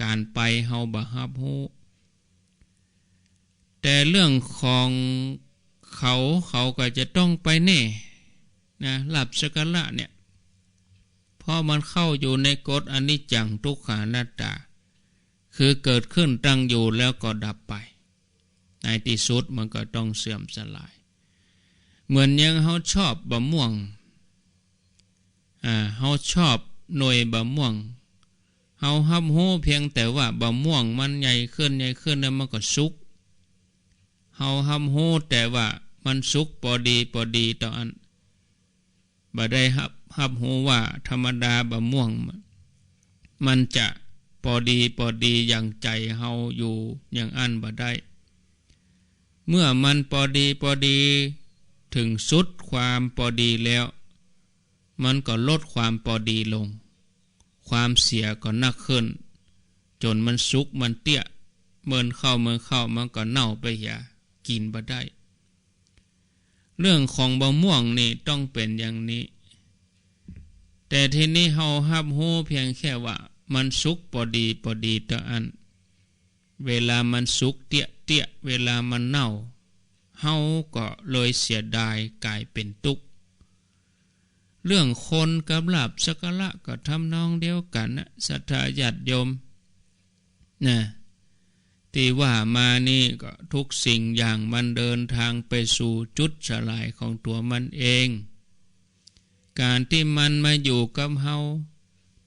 ก๋านไปเฮาบ่ฮับฮู้ แต่เรื่องของเขา เขาก็จะต้องไปแน่นะ ลาภสักการะเนี่ย เพราะมันเข้าอยู่ในกฎอนิจจังทุกขังอนัตตา คือเกิดขึ้นตั้งอยู่แล้วก็ดับไป ในตี้สุดมันก็ต้องเสื่อมสลาย เหมือนอย่างเฮาชอบบะม่วง อ่า เฮาชอบหน่วยบะม่วง เฮาฮับฮู้เพียงแต่ว่าบะม่วงมันใหญ่ขึ้น ใหญ่ขึ้นแล้วมันก็สุก เฮาฮับฮู้แต่ว่ามันสุกปอดีปอดีเต้าอั้น บ่ได้ฮับ ฮับฮู้ว่าธรรมดาบะม่วง มันจะปอดีปอดีอย่างใจ๋เฮาอยู่อย่างอั้นบ่ได้ เมื่อมันปอดีปอดีเถิงสุดความปอดีแล้ว มันก็ลดความปอดีลง ความเสียก็นักขึ้น จ๋นมันสุกมันเตี้ย เมินเข้าเมินเข้ามันก็เน่าไปเหีย กิ๋นบ่ได้ เรื่องของบะม่วงนี่ต้องเป๋นอย่างนี้ แต่ทีนี้เฮาฮับฮู้เพียงแค่ว่ามันสุกปอดีปอดีเต้าอั้น เวลามันสุกเตี้ยๆ เวลามันเน่า เฮาก็เลยเสียดายก๋ายเป๋นตุ๊กข์ เรื่องคนกับลาภสักการะก็ทำนองเดียวกั๋นนะ ศรัทธาญาติโยม นะ ตี้ว่ามานี่ก็ทุกสิ่งอย่างมันเดินทางไปสู่จุดสลายของตั๋วมันเอง ก๋านตี้มันมาอยู่กับเฮา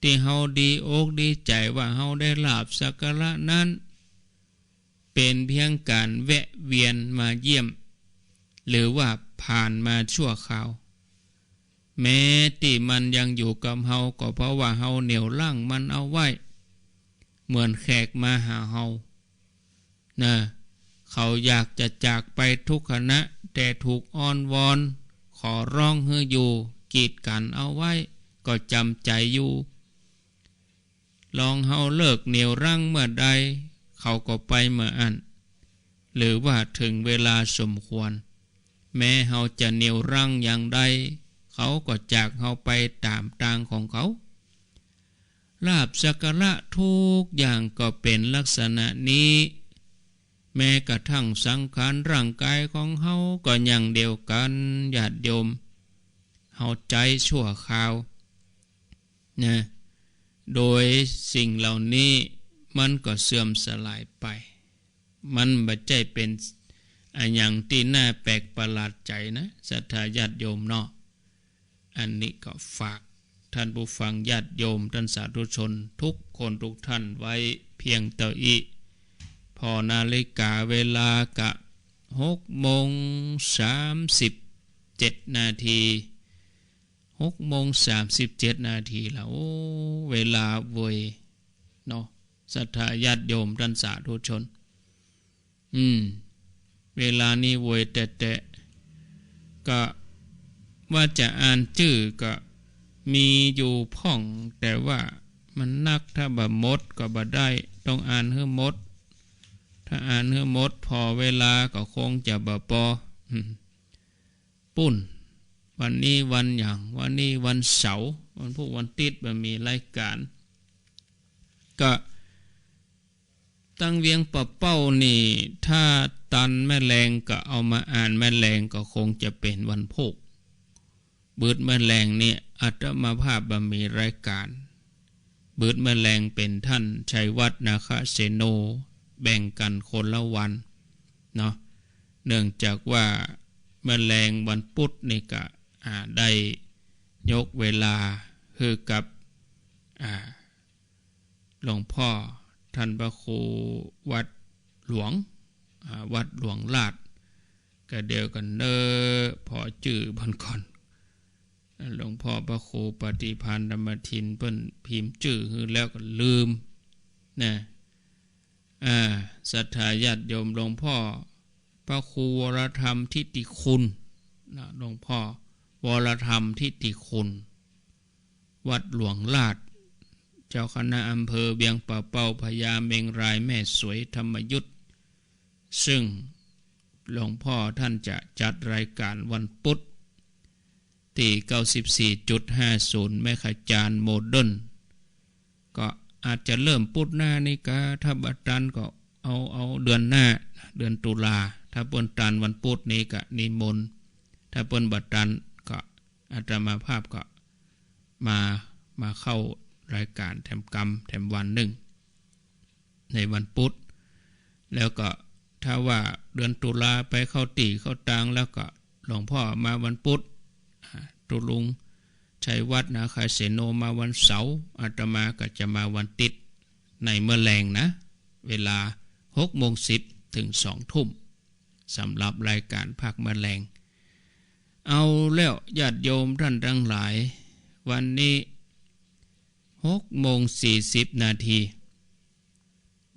ตี้เฮาดีอกดีใจ๋ว่าเฮาได้ลาภสักการะนั้น เป๋นเพียงก๋านแวะเวียนมาเยี่ยม หรือว่าผ่านมาชั่วคราว แม้ตี้มันยังอยู่กับเฮาก็เพราะว่าเฮาเหนี่ยวรั้งมันเอาไว้ เหมือนแขกมาหาเฮา นะ เขาอยากจะจากไปทุกขณะ แต่ถูกอ้อนวอน ขอร้องหื้ออยู่ กีดกั๋นเอาไว้ ก็จ๋ำใจ๋อยู่ ลองเฮาเลิกเหนี่ยวรั้งเมื่อใด เขาก็ไปเมื่ออั้น หรือว่าเถิงเวลาสมควร แม้เฮาจะเหนี่ยวรั้งอย่างใด เขาก็จากเฮาไปต๋ามตางของเขา ลาภสักการะทุกอย่างก็เป๋นลักษณะนี้ แม้กระทั่งสังขารร่างกายของเฮาก็อย่างเดียวกั๋น ญาติโยม เฮาใจ๊ชั่วคราว นะ โดยสิ่งเหล่านี้มันก็เสื่อมสลายไป มันบ่ใจ้เป๋นอะหยังตี้น่าแปลกประหลาดใจ๋นะ ศรัทธาญาติโยมเนาะ อันนี้ก็ฝากท่านผู้ฟังญาติโยม ท่านสาธุชนทุกคนทุกท่านไว้เพียงเต้าอี้ ผ่อนาฬิกาเวลากะหกโมงสามสิบเจ็ดนาที หกโมงสามสิบเจ็ดนาทีแล้ว โอ้ เวลาเวยเนาะ ศรัทธาญาติโยม ท่านสาธุชน อืม เวลานี้เวยแต๊ๆ ก็ว่าจะอ่านจื้อก็มีอยู่พ่อง แต่ว่ามันนัก ถ้าบ่หมดก็บ่ได้ ต้องอ่านหื้อหมด ถ้าอ่านหื้อหมดผ่อเวลาก็คงจะบ่ปอ อืม ปุ้น วันนี้วันหยัง วันนี้วันเสาร์ วันพูกวันติ๊ดบ่มีรายก๋าน ก็ ตังเวียงป่าเป้านี่ ถ้าตันแม่แลงก็เอามาอ่านแม่แลงก็คงจะเป๋นวันพูก บืดแม่แลงนี่อาตมาภาพบ่มีรายก๋าน บืดแม่แลงเป๋นท่านชัยวัฒน์ นาคเสโน แบ่งกั๋นคนละวันเนาะ เนื่องจากว่าแม่แลงวันปุ๊ดนี่ก็ อ่า ได้ยกเวลาหื้อกับ อ่า หลวงพ่อท่านพระครูวัดหลวง อ่า วัดหลวงลาด ก็เดี๋ยวก่อนเน่อ ผ่อจื้อเปิ้นก่อน หลวงพ่อพระครูปฏิภาณธรรมทิน เปิ้นพิมพ์จื้อหื้อแล้วก็ลืมนะ อ่า ศรัทธาญาติโยม หลวงพ่อพระครูวรธรรมทิติคุณนะ หลวงพ่อวรธรรมทิติคุณ วัดหลวงลาด เจ้าคณะอำเภอเวียงป่าเป้า พญาเมงราย แม่สวย ธรรมยุต ซึ่งหลวงพ่อท่านจะจัดรายก๋านวันปุ๊ด ตี้ เก้าสิบสี่จุดห้าศูนย์ เมกะฮาร์ตซ์ โมเดิร์น ก็อาจจะเริ่มปุ๊ดหน้านี้กา ถ้าบ่ตันก็เอา เอาเดือนหน้า เดือนตุลา ถ้าเปิ้นตันวันปุ๊ดนี้ก็นิมนต์ ถ้าเปิ้นบ่ตันก็อาตมาภาพก็มา มาเข้ารายก๋านแถมกำ แถมวันนึ่ง ในวันปุ๊ด แล้วก็ถ้าว่าเดือนตุลาไปเข้าตี้เข้าตางแล้วก็หลวงพ่อมาวันปุ๊ด อ่า ตุ๊ลุงชัยวัฒน์ นาคเสโน มาวันเสาร์ อาตมาก็จะมาวันติ๊ด ในเมื่อแลงนะ เวลาหกโมงสิบเถิงสองทุ่ม สำหรับรายก๋านภาคเมื่อแลง เอาแล้วญาติโยมท่านตังหลาย วันนี้หกโมงสี่สิบนาที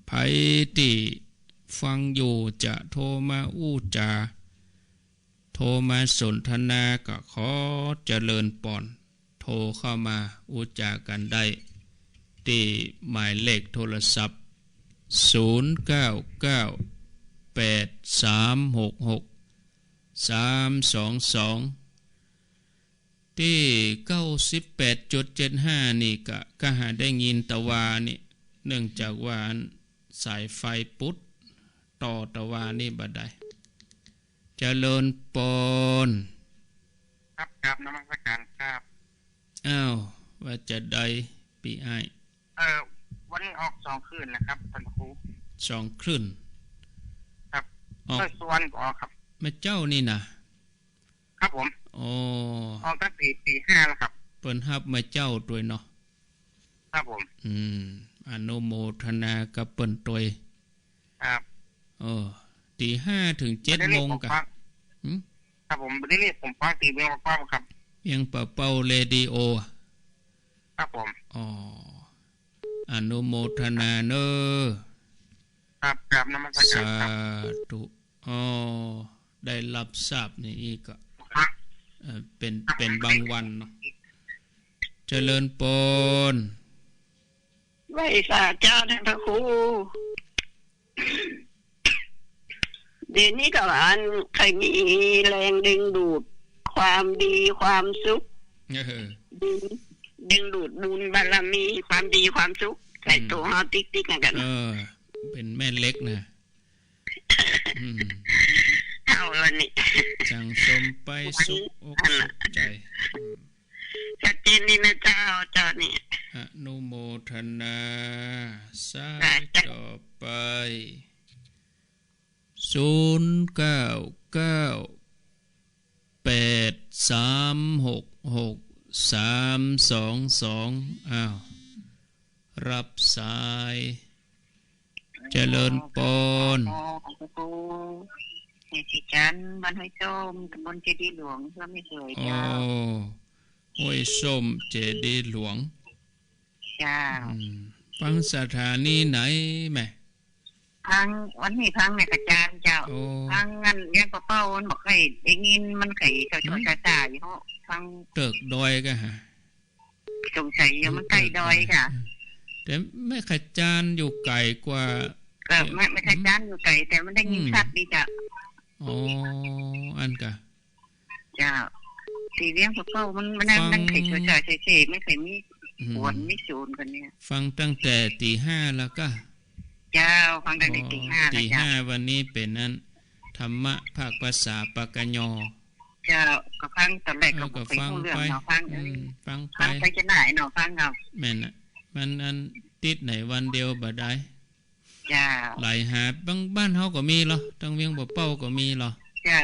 ใผตี้ฟังอยู่จะโทรมาอู้จ๋า โทรมาสนทนาก็ขอเจริญปอน โทรเข้ามาอู้จ๋ากั๋นได้ ตี้หมายเลขโทรศัพท์ ศูนย์เก้าเก้า แปดสามหกหก สามสองสอง ตี้เก้าสิบแปดจุดเจ็ดห้านี่กะ กะหาได้ยินตะวานี่ เนื่องจากว่าสายไฟปุด ต่อตะวานี่บ่ได้ เจริญปอน ครับ กราบนมัสการครับ อ้าว ว่าจะใดปี้อ้าย เอ่อ วันนี้ออกสองคลื่นนะครับ ท่านพระครู สองคลื่น ครับ ออก เออ สุวรรณก็ออกครับ แม่เจ้านี่นะ ครับผม อ๋อ ออกตั้งแต่ตีห้าแล้วครับ เปิ้นฮับแม่เจ้าตวยเนาะ ครับผม อืม อนุโมทนากับเปิ้นตวย ครับ เออ ตีห้าเถิงเจ็ดโมงกะ หืม ครับผม วันนี้นี่ผมฟังตีเวียงปะเป้าครับ เวียงปะเป้าเรดิโอ ครับผม อ๋อ อนุโมทนาเน้อ ครับ กราบนมัสการครับ สาธุ อ๋อ ได้รับทราบนี่อีกก็ ครับ เอ่อ เป็น ครับ เป็นบางวันเนาะ เจริญปอน ไหว้สาเจ้าท่านพระครู เดี๋ยวนี้ก็ว่าอันใครมีแรงดึงดูดความดีความสุข เออ ดึง ดึงดูดบุญบารมีความดีความสุข ใส่ อืม ตั๋วเฮาติ๊กๆ นั่นกัน เออ เป็นแม่เหล็กนะ อืม เอาละนี่ สั่งสมไปสุขอกสุขใจ อืม ชัดเจนดีนะเจ้า เจ้านี่ อนุโมทนา สาธุ ต่อไป ศูนย์เก้าเก้า แปดสามหกหก สามสองสอง อ้าว รับสาย เจริญปอน อ๋อ พระครู แม่ไข่จันทร์ บ้านห้วยส้ม ตำบลเจดีย์หลวง เพื่อไม่เคย อ๋อ เจ้า ห้วยส้ม เจดีย์หลวง เจ้า อืม ฟังสถานีไหนแม่ ฟัง วันนี้ฟังแม่ไข่จันทร์เจ้า โอ้ ฟังอันเวียงปะเป้ามันบ่ค่อยได้ยิน มันไข่เจ้า อืม ช้าๆ อยู่ ฟัง เติกดอยกะฮะ สงสัยอยู่มันใกล้ดอยค่ะ แต่แม่ไข่จันทร์อยู่ไกลกว่า เออ แม่ แม่ไข่จันทร์อยู่ไกล แต่มันได้ยิน อืม ชัดดีจ้ะ อ๋อ อันกะ เจ้า ตี้เวียงปะเป้ามัน มันนั่ง ฟัง นั่งไข่ชัวๆ เฉยๆ ไม่เคยมี อืม ขวนมีศูนย์กันเนี่ย ฟังตั้งแต่ตีห้าแล้วกะ เจ้า ฟังตั้งแต่ อ๋อ ตีห้าแล้ว ตีห้า เจ้า วันนี้เป๋นอัน ธรรมะภาคภาษาปากกะยอ เจ้า ก็ฟังตอนแรกก็ เออ บ่ค่อยฮู้เรื่องเนาะ ก็ฟังไป ฟัง อืม เออ ฟังไป ฟังไปจะไหนเนาะ ฟังเอา แม่นน่ะ มันอันติดในวันเดียวบ่ได้ เจ้า หลายหาด บางบ้านเฮาก็มีเหรอ ตังเวียงปะเป้าก็มีเหรอ เจ้า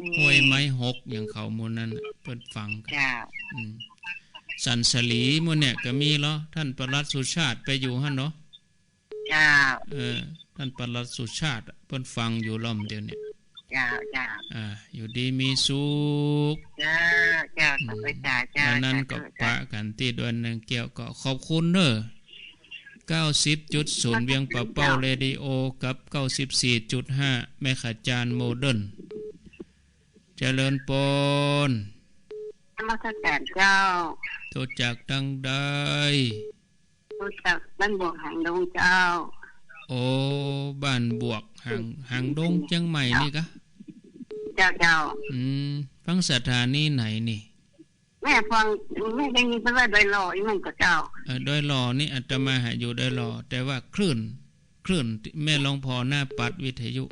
มี ห้วยไม้หก อย่างเขาหมู่นั้นน่ะ เปิ้นฟังกัน เจ้า อืม สันสลีหมู่เนี่ยก็มีเหรอ ท่านปลัดสุชาติไปอยู่หั้นเนาะ เจ้า เออ ท่านปลัดสุชาติอะ เปิ้นฟังอยู่ล่อมเดียวเนี่ย เจ้า เจ้า อ่า อยู่ดีมีสุข เจ้า เจ้า อืม ขอบคุณเจ้า เจ้า อันนั้นก็ สาธุ ปะกันตี้ดอยนางแก้ว ก็ขอบคุณเน้อ เก้าสิบจุดศูนย์ เวียงปะเป้า เจ้า เรดิโอ กับ เก้าสิบสี่จุดห้า แม่ไข่จันทร์โมเดิร์น เจริญปอน นมัสการเจ้า โทรจากตังใด โทรจากบ้านบวกหางดงเจ้า โอ้ บ้านบวกหาง หางดงเจียงใหม่นี่กะ เจ้า เจ้า อืม ฟังสถานีไหนนี่ แม่ฟัง แม่ได้ยินเปิ้นว่าดอยหล่ออี้มันก็เจ้า เออ ดอยหล่อนี่อาตมาหาอยู่ดอยหล่อ แต่ว่าคลื่น คลื่นแม่หลวงพ่อหน้าปัดวิทยุ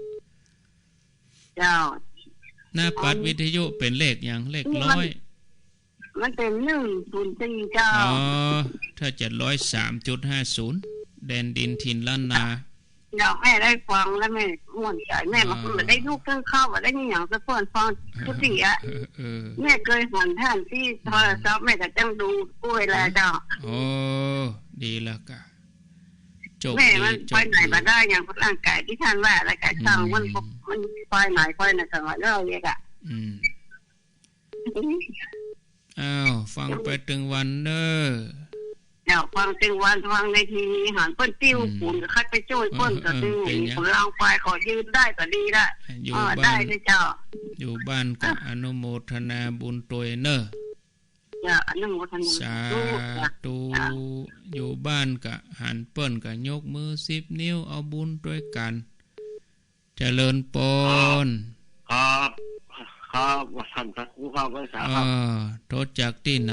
เจ้า หน้าปัดวิทยุเป๋นเลขหยัง เลขร้อย มันเป๋นหนึ่งศูนย์สี่เจ้า อ๋อ ถ้าจะร้อยสามจุดห้าศูนย์ แดนดินถิ่นล้านนา เจ้า แม่ได้ฟังแล้วแม่ม่วนใจ๋ แม่บ่าได้ลุกตึงเข้า บ่ได้มีหยังสักคนฟังทุกทีอะ เออ เออ แม่เกยหันท่านตี้โทรศัพท์ แม่ก็จั่งดูกู้เวลาเจ้า โอ้ ดีแล้วกะ โจคดี แม่มันไปไหนบ่ได้ อย่างร่างก๋ายตี้ท่านว่า แล้วก็ช่างมัน อืม มันไปไหนไปไหนตลอดเลยอะ อืม อ้าว ฟังไปตึงวันเน้อ เจ้า ฟังตึงวัน ฟังในทีวีหันเปิ้นปิ้ว อืม ปูนก็คัดไปจ้วยเปิ้น เออ ก็ เออ ปิ้ว เป๋นหยัง กำลังไปขอยืนได้ก็ดีละ อยู่ เออ บ้าน ได้เลยเจ้า อยู่บ้านก็ อ่ะ อนุโมทนาบุญตวยเน้อ เจ้า อนุโมทนา สาธุ เจ้า อยู่บ้านก็หันเปิ้นก็ยกมือสิบนิ้ว เอาบุญตวยกั๋น เจริญปอน ครับ ข ครับ ว่าท่านพระครูครับ ไหว้สาครับ อ่า โทรจากตี้ไหน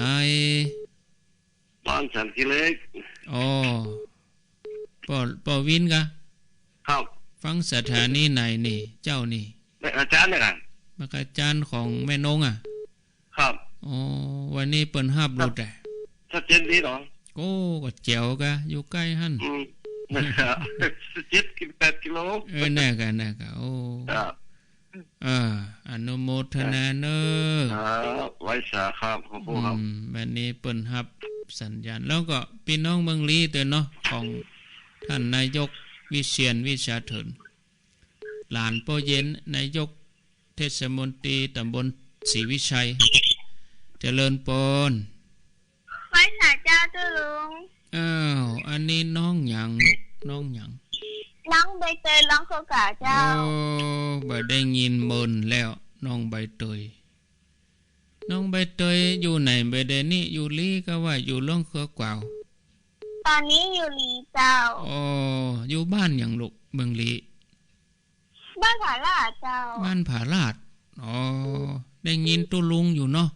บ้านสันขี้เหล็ก อ๋อ ป้อ ป้อวินกะ ครับ ฟังสถานีไหนนี่ เจ้านี่ แม่อาจารย์เนี่ยกัน แม่อาจารย์ของแม่นงอะ ครับ อ๋อ วันนี้เปิ้นฮับหลุดอะ ชัดเจนดีเนาะ โอ้ ก็แจ๋วกะ อยู่ใก้หั้น อืม เจ็ดกิโล แปดกิโล เออ แน่กะ แน่กะ โอ้ ครับ เออ อนุโมทนาเน้อ ครับ ไหว้สาครับ ขอบคุณครับ อืม วันนี้เปิ้นฮับสัญญาณ แล้วก็ปี้น้องเมืองลี้ตวยเนาะ ของท่านนายกวิเชียร วิชาเถิน หลานป้อเย็น นายกเทศมนตรีตำบลศรีวิชัย เจริญปอน ไหว้สาเจ้าตุ๊ลุง อ้าว อันนี้น้องหยังลูก น้องหยัง น้องใบเตย ร้องโคกาเจ้า โอ้ บ่ได้ยินเมินแล้ว น้องใบเตย น้องใบเตยอยู่ไหนบ่าเดี่ยวนี้ อยู่ลี้กาว่าอยู่ล่องเขือก๋วาว ต๋อนนี้อยู่ลี้เจ้า โอ้ อยู่บ้านหยังลูก เมืองลี้ บ้านผาลาดเจ้า บ้านผาลาด อ๋อ ได้ยินตุ๊ลุงอยู่เนาะ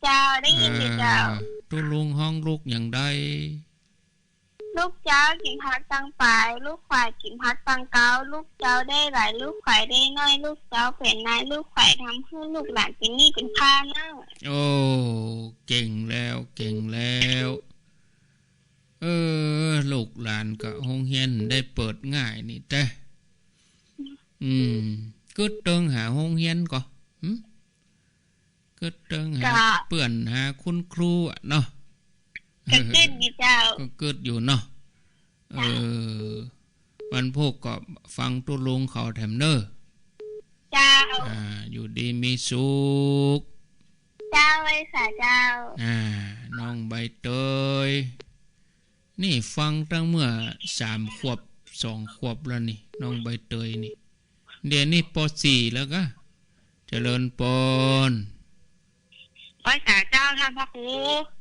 เจ้า ได้ยินอยู่เจ้า เออ ตุ๊ลุงฮ้องลูกหยังได้ ลูกเจ้ากิ๋นผักตังป๋าย ลูกขวายกิ๋นผักตังเก๊า ลูกเจ้าได้หลาย ลูกขวายได้น้อย ลูกเจ้าเป๋นนาย ลูกขวายทำหื้อลูกหลานเป๋นหนี้เป๋นผ้าเน่า โอ้ เก่งแล้ว เก่งแล้ว เออ ลูกหลานก็โฮงเฮียนได้เปิดง่ายนี่แต๊ อืม กึ๊ดเติงหาโฮงเฮียนก่อ หึ กึ๊ดเติงหา ก็ เปื้อนหาคุณครูอะเนาะ ก็กึ๊ดอยู่เจ้า ก็กึ๊ดอยู่เนาะ เจ้า เออ วันพูกก็ฟังตุ๊ลุงเขาแถมเน้อ เจ้า อ่า อยู่ดีมีสุข เจ้า ไหว้สาเจ้า อ่า น้องใบเตย นี่ฟังตั้งเมื่อสามขวบ สองขวบแล้วนี่ น้องใบเตยนี่ เดี๋ยวนี้ ป.สี่ แล้วกะ เจริญปอน ไหว้สาเจ้า ท่านพระครู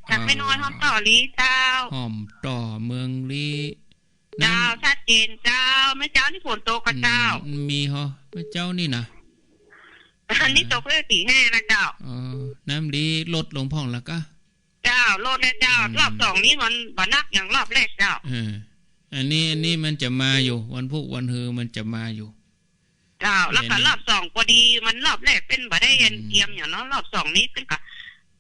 จากแม่น้อย อ่า ฮ้อมต่อลี้เจ้า ฮ้อมต่อเมืองลี้ เจ้า น้ำ ชัดเจนเจ้า แม่เจ้านี่ฝนตกกะเจ้า อืม มีฮอ แม่เจ้านี่นะ อันนี้ อ่า ตกเรื่อยสี่แห่งนะเจ้า อ๋อ น้ำลี้ลดลงพ่องแล้วกะ เจ้า ลดแล้วเจ้า อืม รอบสองนี้มันบ่หนักอย่างรอบแรกเจ้า เออ อันนี้ อันนี้มันจะมาอยู่ วันพูกวันฮือมันจะมาอยู่ เจ้า แล้วก็ เห็น รอบสองพอดี มันรอบแรกเปิ้นบ่ได้ อืม เตรียมหยังเนาะ รอบสองนี้เปิ้นก็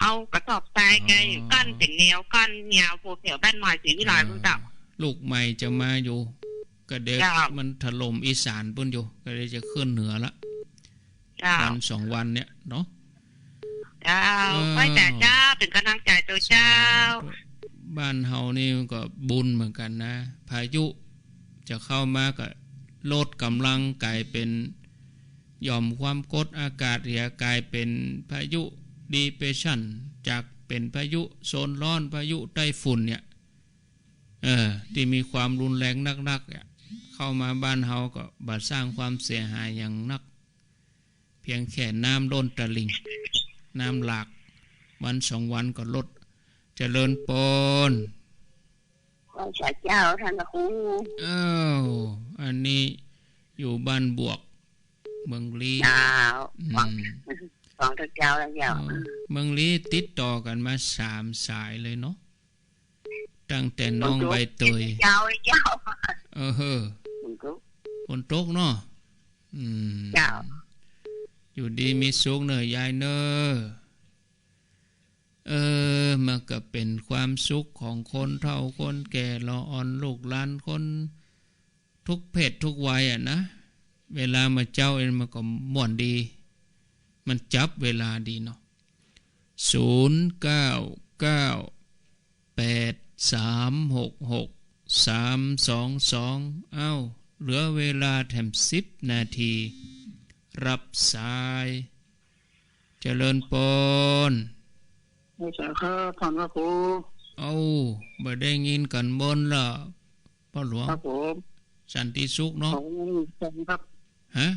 เอากระสอบทราย อ๋อ ไก่กั้นเป๋นแนว กั้นยาวไปแถวบ้านใหม่ศรีวิไลย์ อ่า พุ้นเจ้า ลูกใหม่จะมาอยู่ ก็เดี๋ยว เจ้า มันถล่มอีสานพุ้นอยู่ ก็เดี๋ยวจะขึ้นเหนือละ เจ้า วันสองวันเนี่ยเนาะ เจ้า เออ ไหว้สาเจ้า เป๋นก๋ำลังใจ๋ตวยเจ้า สาธุ บ้านเฮานี่ก็บุญเหมือนกั๋นนะ พายุจะเข้ามาก็ลดก๋ำลังก๋ายเป๋นหย่อมความกดอากาศเหีย ก๋ายเป๋นพายุดีเปรสชัน จากเป๋นพายุโซนร้อน พายุไต้ฝุ่นเนี่ย เออ ตี้มีความรุนแรงนักๆ เนี่ย เข้ามาบ้านเฮาก็บ่สร้างความเสียหายอย่างนัก เพียงแค่น้ำล้นตลิ่ง น้ำหลาก วันสองวันก็ลด เจริญปอน ไหว้สาเจ้า ท่านพระครู อ้าว อันนี้อยู่บ้านบวก เมืองลี้ เจ้า อืม ฟัง ฟังเจ้าแล้วเจ้า เออ เมืองลี้ติดต่อกั๋นมาสามสายเลยเนาะ ตั้งแต่น้องใบเตย เจ้า เจ้า เออ เฮ้อ ฝนตก ฝนตกเนาะ อืม เจ้า อยู่ดีมีสุขเน่อยายเน่อ เออ มันก็เป๋นความสุขของคนเฒ่าคนแก่ ละอ่อนลูกหลานคนทุกเพศทุกวัยอะนะ เวลามาเจ๊าเอ็นมันก็ม่วนดี มันจับเวลาดีเนาะ ศูนย์เก้าเก้า แปดสามหกหก สามสองสอง เอ้า เหลือเวลาแถมสิบนาที รับสาย เจริญปอน ไหว้สาครับ ท่านพระครู เอ้า บ่ได้ยินกั๋นเมินละ ป้อหลวง ครับผม สันติสุขเนาะ ของอาจารย์ครับ ฮะ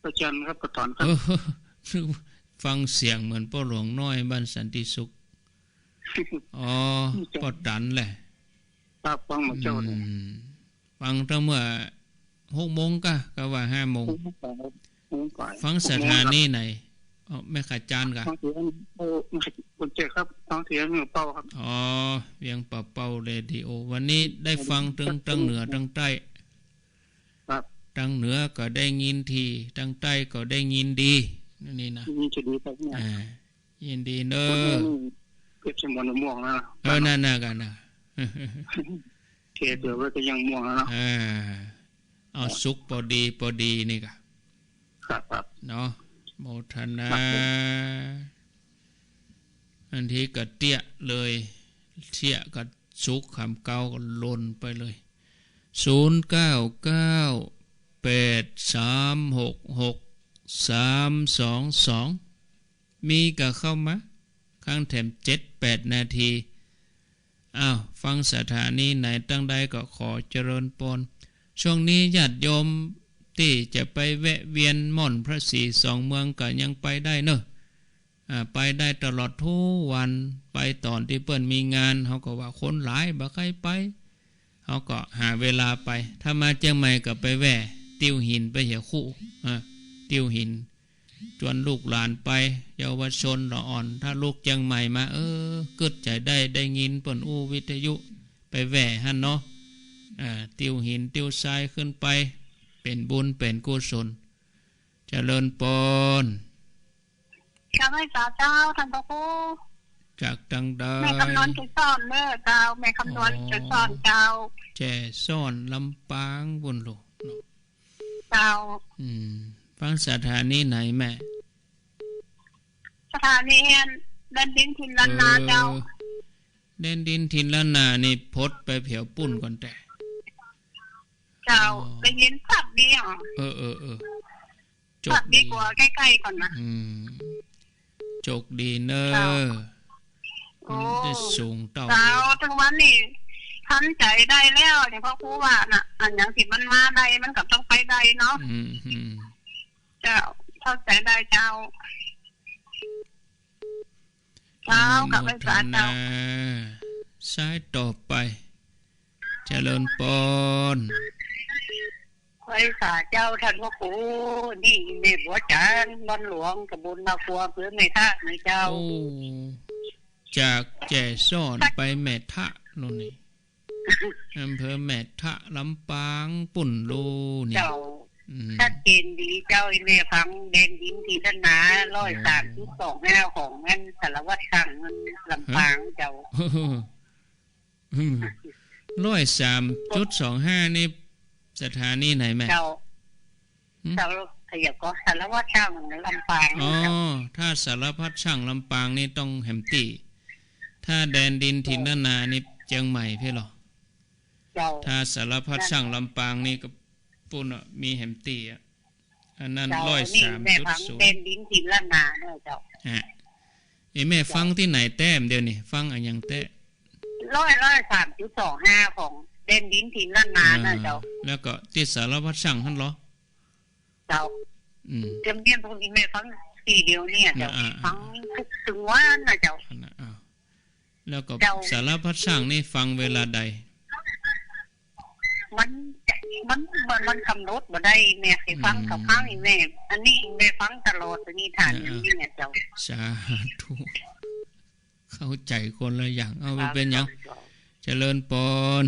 อาจารย์ครับ ป้อตันครับ เออ ฟังเสียงเหมือนป้อหลวงน้อยบ้านสันติสุข อ๋อ อาจารย์ ป้อตันแหละ ครับ ฟังมาเจ๊าเลย อืม ฟังตั้งเมื่อหกโมงกะ กาว่าห้าโมง หกโมงครับ หกโมงปลาย ฟังสถานีไหน หกโมงครับ อ๋อ แม่ขะจานกะ ฟังเสียง โอ้ ไม่ใช่ คนเจ็บครับ ฟังเสียงเมืองเป้าครับ อ๋อ เวียงป่าเป้าเรดิโอ วันนี้ได้ฟังตึง ตึงเหนือตึงใต้ ครับ ตึงเหนือก็ได้ยินดี ตึงใต้ก็ได้ยินดี นี่นะ ยินดีครับเนี่ย อ่า ยินดีเนอะ คนนี้เปรียบเสมือนมะม่วงนะ เออ นั่นน่ะกันนะ เทเปลือกไว้ก็ยังม่วงแล้วเนาะ อ่า เอา ครับ สุกปอดีปอดีนี่กะ ครับ ครับ เนาะ โมทนา ครับผม อันที่กะเตี้ยเลย เตี้ยกะสุก คำเก่าก็หล่นไปเลย ศูนย์เก้าเก้า แปดสามหกหก สามสองสอง มีกะเข้ามา ค้างแถมเจ็ดแปดนาที อ้าว ฟังสถานีไหนตึงใดก็ขอเจริญปอน ช่วงนี้ญาติโยมตี้จะไปแวะเวียนม่อนพระศรีสองเมืองก็ยังไปได้เนอะ อ่า ไปได้ตลอดทุกวัน ไปต๋อนตี้เปิ้นมีงาน เฮาก็ว่าคนหลายบ่ใค่ไป เฮาก็หาเวลาไป ถ้ามาเจียงใหม่ก็ไปแวะ ติวหินไปเหียคู่ อ่า ติวหิน จวนลูกหลานไป เยาวชนละอ่อน ถ้าลูกเจียงใหม่มา เออ กึ๊ดใจ๋ได้ ได้ยินเปิ้นอู้วิทยุ ไปแวะหั้นเนาะ อ่า ติวหินติวทรายขึ้นไป เป๋นบุญเป๋นกุศล เจริญปอน กราบไหว้สาเจ้า ท่านพระครู จากตึงใด แม่คำนวณเกษรเนอะเจ้า แม่คำนวณ อ๋อ เกษรเจ้า เกษรลำปางปู้นโล เจ้า อืม ฟังสถานีไหนแม่ สถานีแดนดินถิ่นล้านนาเจ้า เออ แดนดินถิ่นล้านนานี่พดไปแผวปู้นก่อนแต๊ เจ้า อ๋อ ได้ยินชัดดีอ่ะ เออ เออ เออ โจคดี ชัดดีกว่าใก้ๆ ก่อนนะ อืม โจคดีเนอะ เจ้า โอ้ มันได้สูงเต้า เจ้า ตึงวันนี้ทำใจ๋ได้แล้ว อย่างพระครูว่าน่ะ อันอย่างตี้มันมาได้ มันก็ต้องไปได้เนาะ อืม อืม เจ้า เข้าใจ๋ได้เจ้า เจ้า อนุโมทนา กราบไหว้สาเจ้า สายต่อไป เจริญปอน ไหว้สาเจ้าท่านพระครู นี่แม่บัวจันทร์ บ้านหลวง ตำบลนาครัว อำเภอแม่ทะนะเจ้า โอ้ จากแจซ้อนไปแม่ทะโน่นนี่ อำเภอแม่ทะ ลำปางปู้นโลนี่ เจ้า อืม ชัดเจนดีเจ้า ไอ้แม่ฟังแดนดินถิ่นล้านนา ร้อยสามจุดสองห้า ของอันสารวัตรช่างลำปางเจ้า อืม ร้อยสามจุดสองห้า นี่สถานีไหนแม่ เจ้า หืม เจ้า ขยับก็สารวัตรช่างลำปาง อ๋อ เจ้า ถ้าสารวัตรช่างลำปางนี่ต้องแหมตี้ ถ้าแดนดินถิ่นล้านนานี่เจียงใหม่เพ่นเหรอ เจ้า ถ้าสารพัดช่างลำปางนี่ก็ปู้นอะ มีแหมตี้อะ อันนั้น เจ้า ร้อยสามจุดศูนย์ นี่แม่ฟังแดนดินถิ่นล้านนาเนอะเจ้า ฮะ เอ้ย แม่ฟังตี้ไหนแต๊ เดี๋ยวนี้ฟังอะหยังแต๊ ร้อย ร้อยสามจุดสองห้า ของแดนดินถิ่นล้านนาเนอะเจ้า อ่า แล้วก็ตี้สารพัดช่างหั้นเหรอ เจ้า อืม เตรียมเตรียมพวกนี้แม่ฟังตี้เดียวเนี่ยเจ้า อ่า อ่า ฟังตึงวันนะเจ้า อันน่ะ อ้าว แล้วก็ เจ้า สารพัดช่างนี่ฟังเวลาใด มัน มัน มัน มันกำหนดบ่ได้แม่ ใค่ฟัง อืม ก็ฟังแม่ อันนี้แม่ฟังตลอด อันนี้ฐาน อ่า อันนี้เนี่ยเจ้า สาธุ เข้าใจ๋คนละอย่าง เอา บ่เป๋นหยัง เจ้า เจริญปอน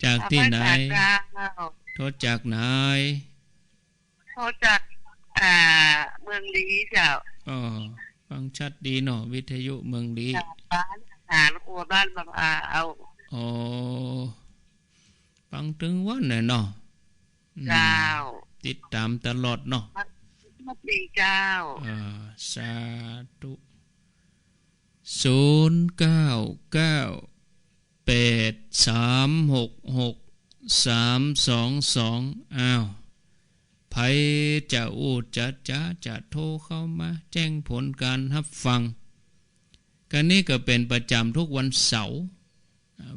จากตี้ไหน เจ้า โทรจากไหน โทรจาก อ่า เมืองลี้เจ้า อ๋อ ฟังชัดดีเนาะ วิทยุเมืองลี้ จากบ้าน หาลูกอัวบ้านบางอาเอา อ๋อ ฟังตึงวันน่ะเนาะ อืม เจ้า ติดต๋ามตลอดเนาะ สวัสดีเจ้า อ่า สาธุ ศูนย์เก้าเก้า แปดสามหกหก สามสองสอง อ้าว ใผจะอู้จะจ๋า จะโทรเข้ามาแจ้งผลก๋านฮับฟัง ก๋านนี้ก็เป๋นประจ๋ำทุกวันเสาร์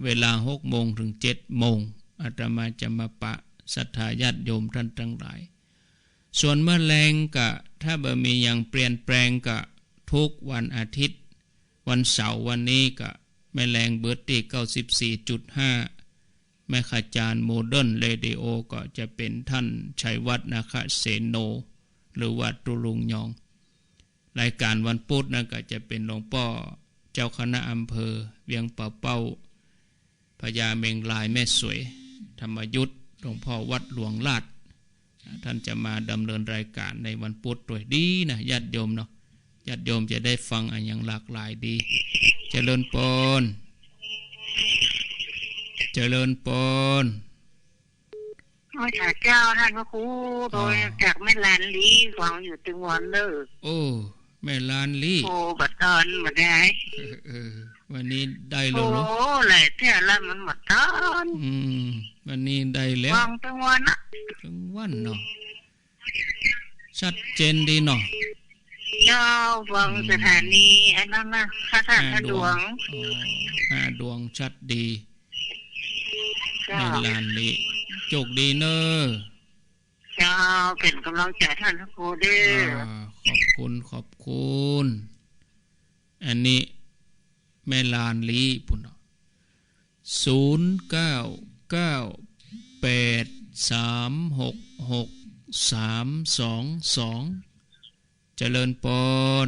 เวลาหกโมงเถิงเจ็ดโมง อาตมาจะมาปะศรัทธาญาติโยมต้านตังหลาย ส่วนเมื่อแลงก็ ถ้าบ่มีหยังเปลี่ยนแปลงก็ ทุกวันอาทิตย์ วันเสาร์วันนี้ก็ แม่แลงเบิดตี้ เก้าสิบสี่จุดห้า แม่ขจารย์โมเดิร์นเรดิโอก็จะเป๋นท่านชัยวัฒน์ นาคเสโน หรือว่าตุ๊ลุงยอง รายการวันพุธนั้นก็จะเป๋นหลวงป้อเจ้าคณะอำเภอเวียงป่าเป้า พญาเมงรายแม่สวย ธรรมยุต หลวงพ่อวัดหลวงลาด ท่านจะมาดำเนินรายการในวันพุธตวยดีนะ ญาติโยมเนาะ ญาติโยมจะได้ฟังอะหยังหลากหลายดี เจริญปอน เจริญปอน โอ้ย ข้าเจ้าท่านพระครู โอ้ โดยจากแม่ลานลี ฟังอยู่ตึงวันเด้อ โอ้ แม่ลานลี โอ้ บ่ตอนบ่ได้ เออ เออ วันนี้ได้แล้วเนาะ โอ้ หลายเทื่อแล้วมันบ่ตอน อืม วันนี้ได้แล้ว ฟังตึงวันนะ ตึงวันเนาะ ชัดเจนดีเนาะ เจ้า ฟัง อืม สถานีอันนั้นนะ พระธาตุ ห้าดวง ห้าดวง อ๋อ ห้าดวง ชัดดี เจ้า แม่ลานลี โจคดีเน้อ เจ้า เป๋นก๋ำลังใจ๋ท่านพระครูเด้อ อ่า ขอบคุณ ขอบคุณ อันนี้แม่ลานลีปุ้นเนาะ ศูนย์เก้าเก้าแปดสามหกหกสามสองสอง เจริญปอน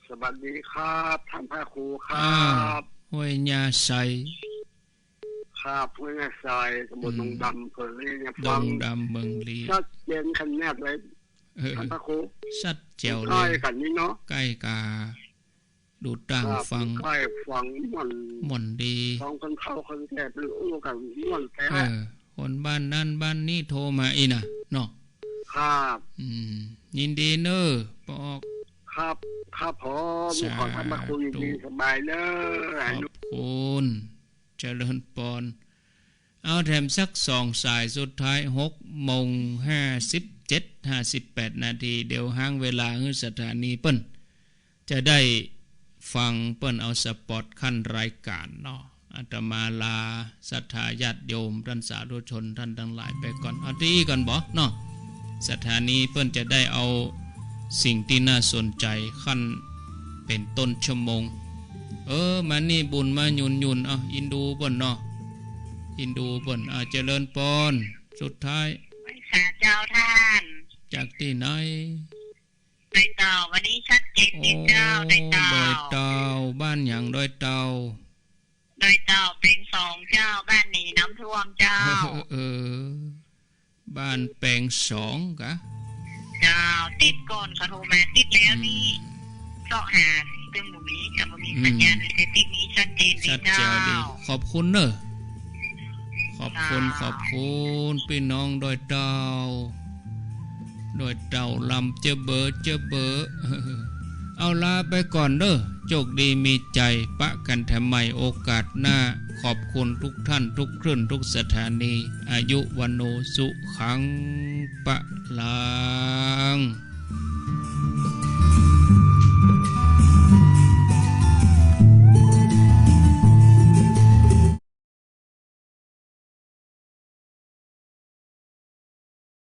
สวัสดีครับ ท่านพระครูครับ อ้าว ห้วยยาไซ ครับ ห้วยยาไซ ตำบล อืม ดงดำ อำเภอลี เนี่ย ดงดำ ฟัง เมืองลี ชัดเจนขนาดเลย เออ ท่านพระครู ชัดแจ๋วเลย ใก้กั๋นนี่เนาะ ใก้กา ดูตาง ครับ ฟัง ใก้ฟังม่วน ม่วนดี ฟังคนเฒ่าคนแก่เปิ้นอู้กั๋นม่วนแต๊ เออ คนบ้านนั้นบ้านนี้โทรมาอี้นะเนาะ ครับ อืม ยินดีเน้อ ปอ ครับ ครับผม สาธุ ขอท่านพระครูอยู่ดีสบายเน้อ ขอบคุณ เจริญปอน เอาแถมสักสองสายสุดท้าย หกโมงห้าสิบเจ็ด ห้าสิบแปดนาที เดี๋ยวฮ้างเวลาหื้อสถานีเปิ้น จะได้ฟังเปิ้นเอาสปอตขั้นรายการเนาะ อาตมาลาศรัทธาญาติโยม ต้านสาธุชนต้านตังหลายไปก่อน เอาตี้ก่อนบ่เนาะ สถานีเปิ้นจะได้เอาสิ่งตี้น่าสนใจ๋ขั้นเป๋นต้นชั่วโมง เออ มานี่บุญมาหยุนหยุน เอา อินดูเปิ้นเนาะ อินดูเปิ้น อ่า เจริญปอน สุดท้าย ไหว้สาเจ้าต้าน จากตี้ไหน ดอยเต่า วันนี้ชัดเจนดีเจ้า โอ้ ดอยเต่า ดอยเต่า บ้านหยังดอยเต่า ดอยเต่า แปงสองเจ้า บ้านหนีน้ำท่วมเจ้า เออ บ้านแปงสองกะ เจ้า ติดก่อนเขาโทรมา ติดแล้วนี่ อืม เซาะหาตึงบ่มี จะบ่มี อืม สัญญาณเลย แต่ติดนี้ชัดเจนดี ชัดเจ๋วดี เจ้า ขอบคุณเน้อ ขอบคุณ เจ้า ขอบคุณ ปี้น้องดอยเต่า ดอยเต่าลำเจ้อเบอ เจ้อเบอ เอาลาไปก่อนเน้อ โจคดีมีใจ๋ ปะกั๋นแถมใหม่โอกาสหน้า ขอบคุณทุกท่าน ทุกคลื่น ทุกสถานี อายุ วัณโณ สุขัง พะลัง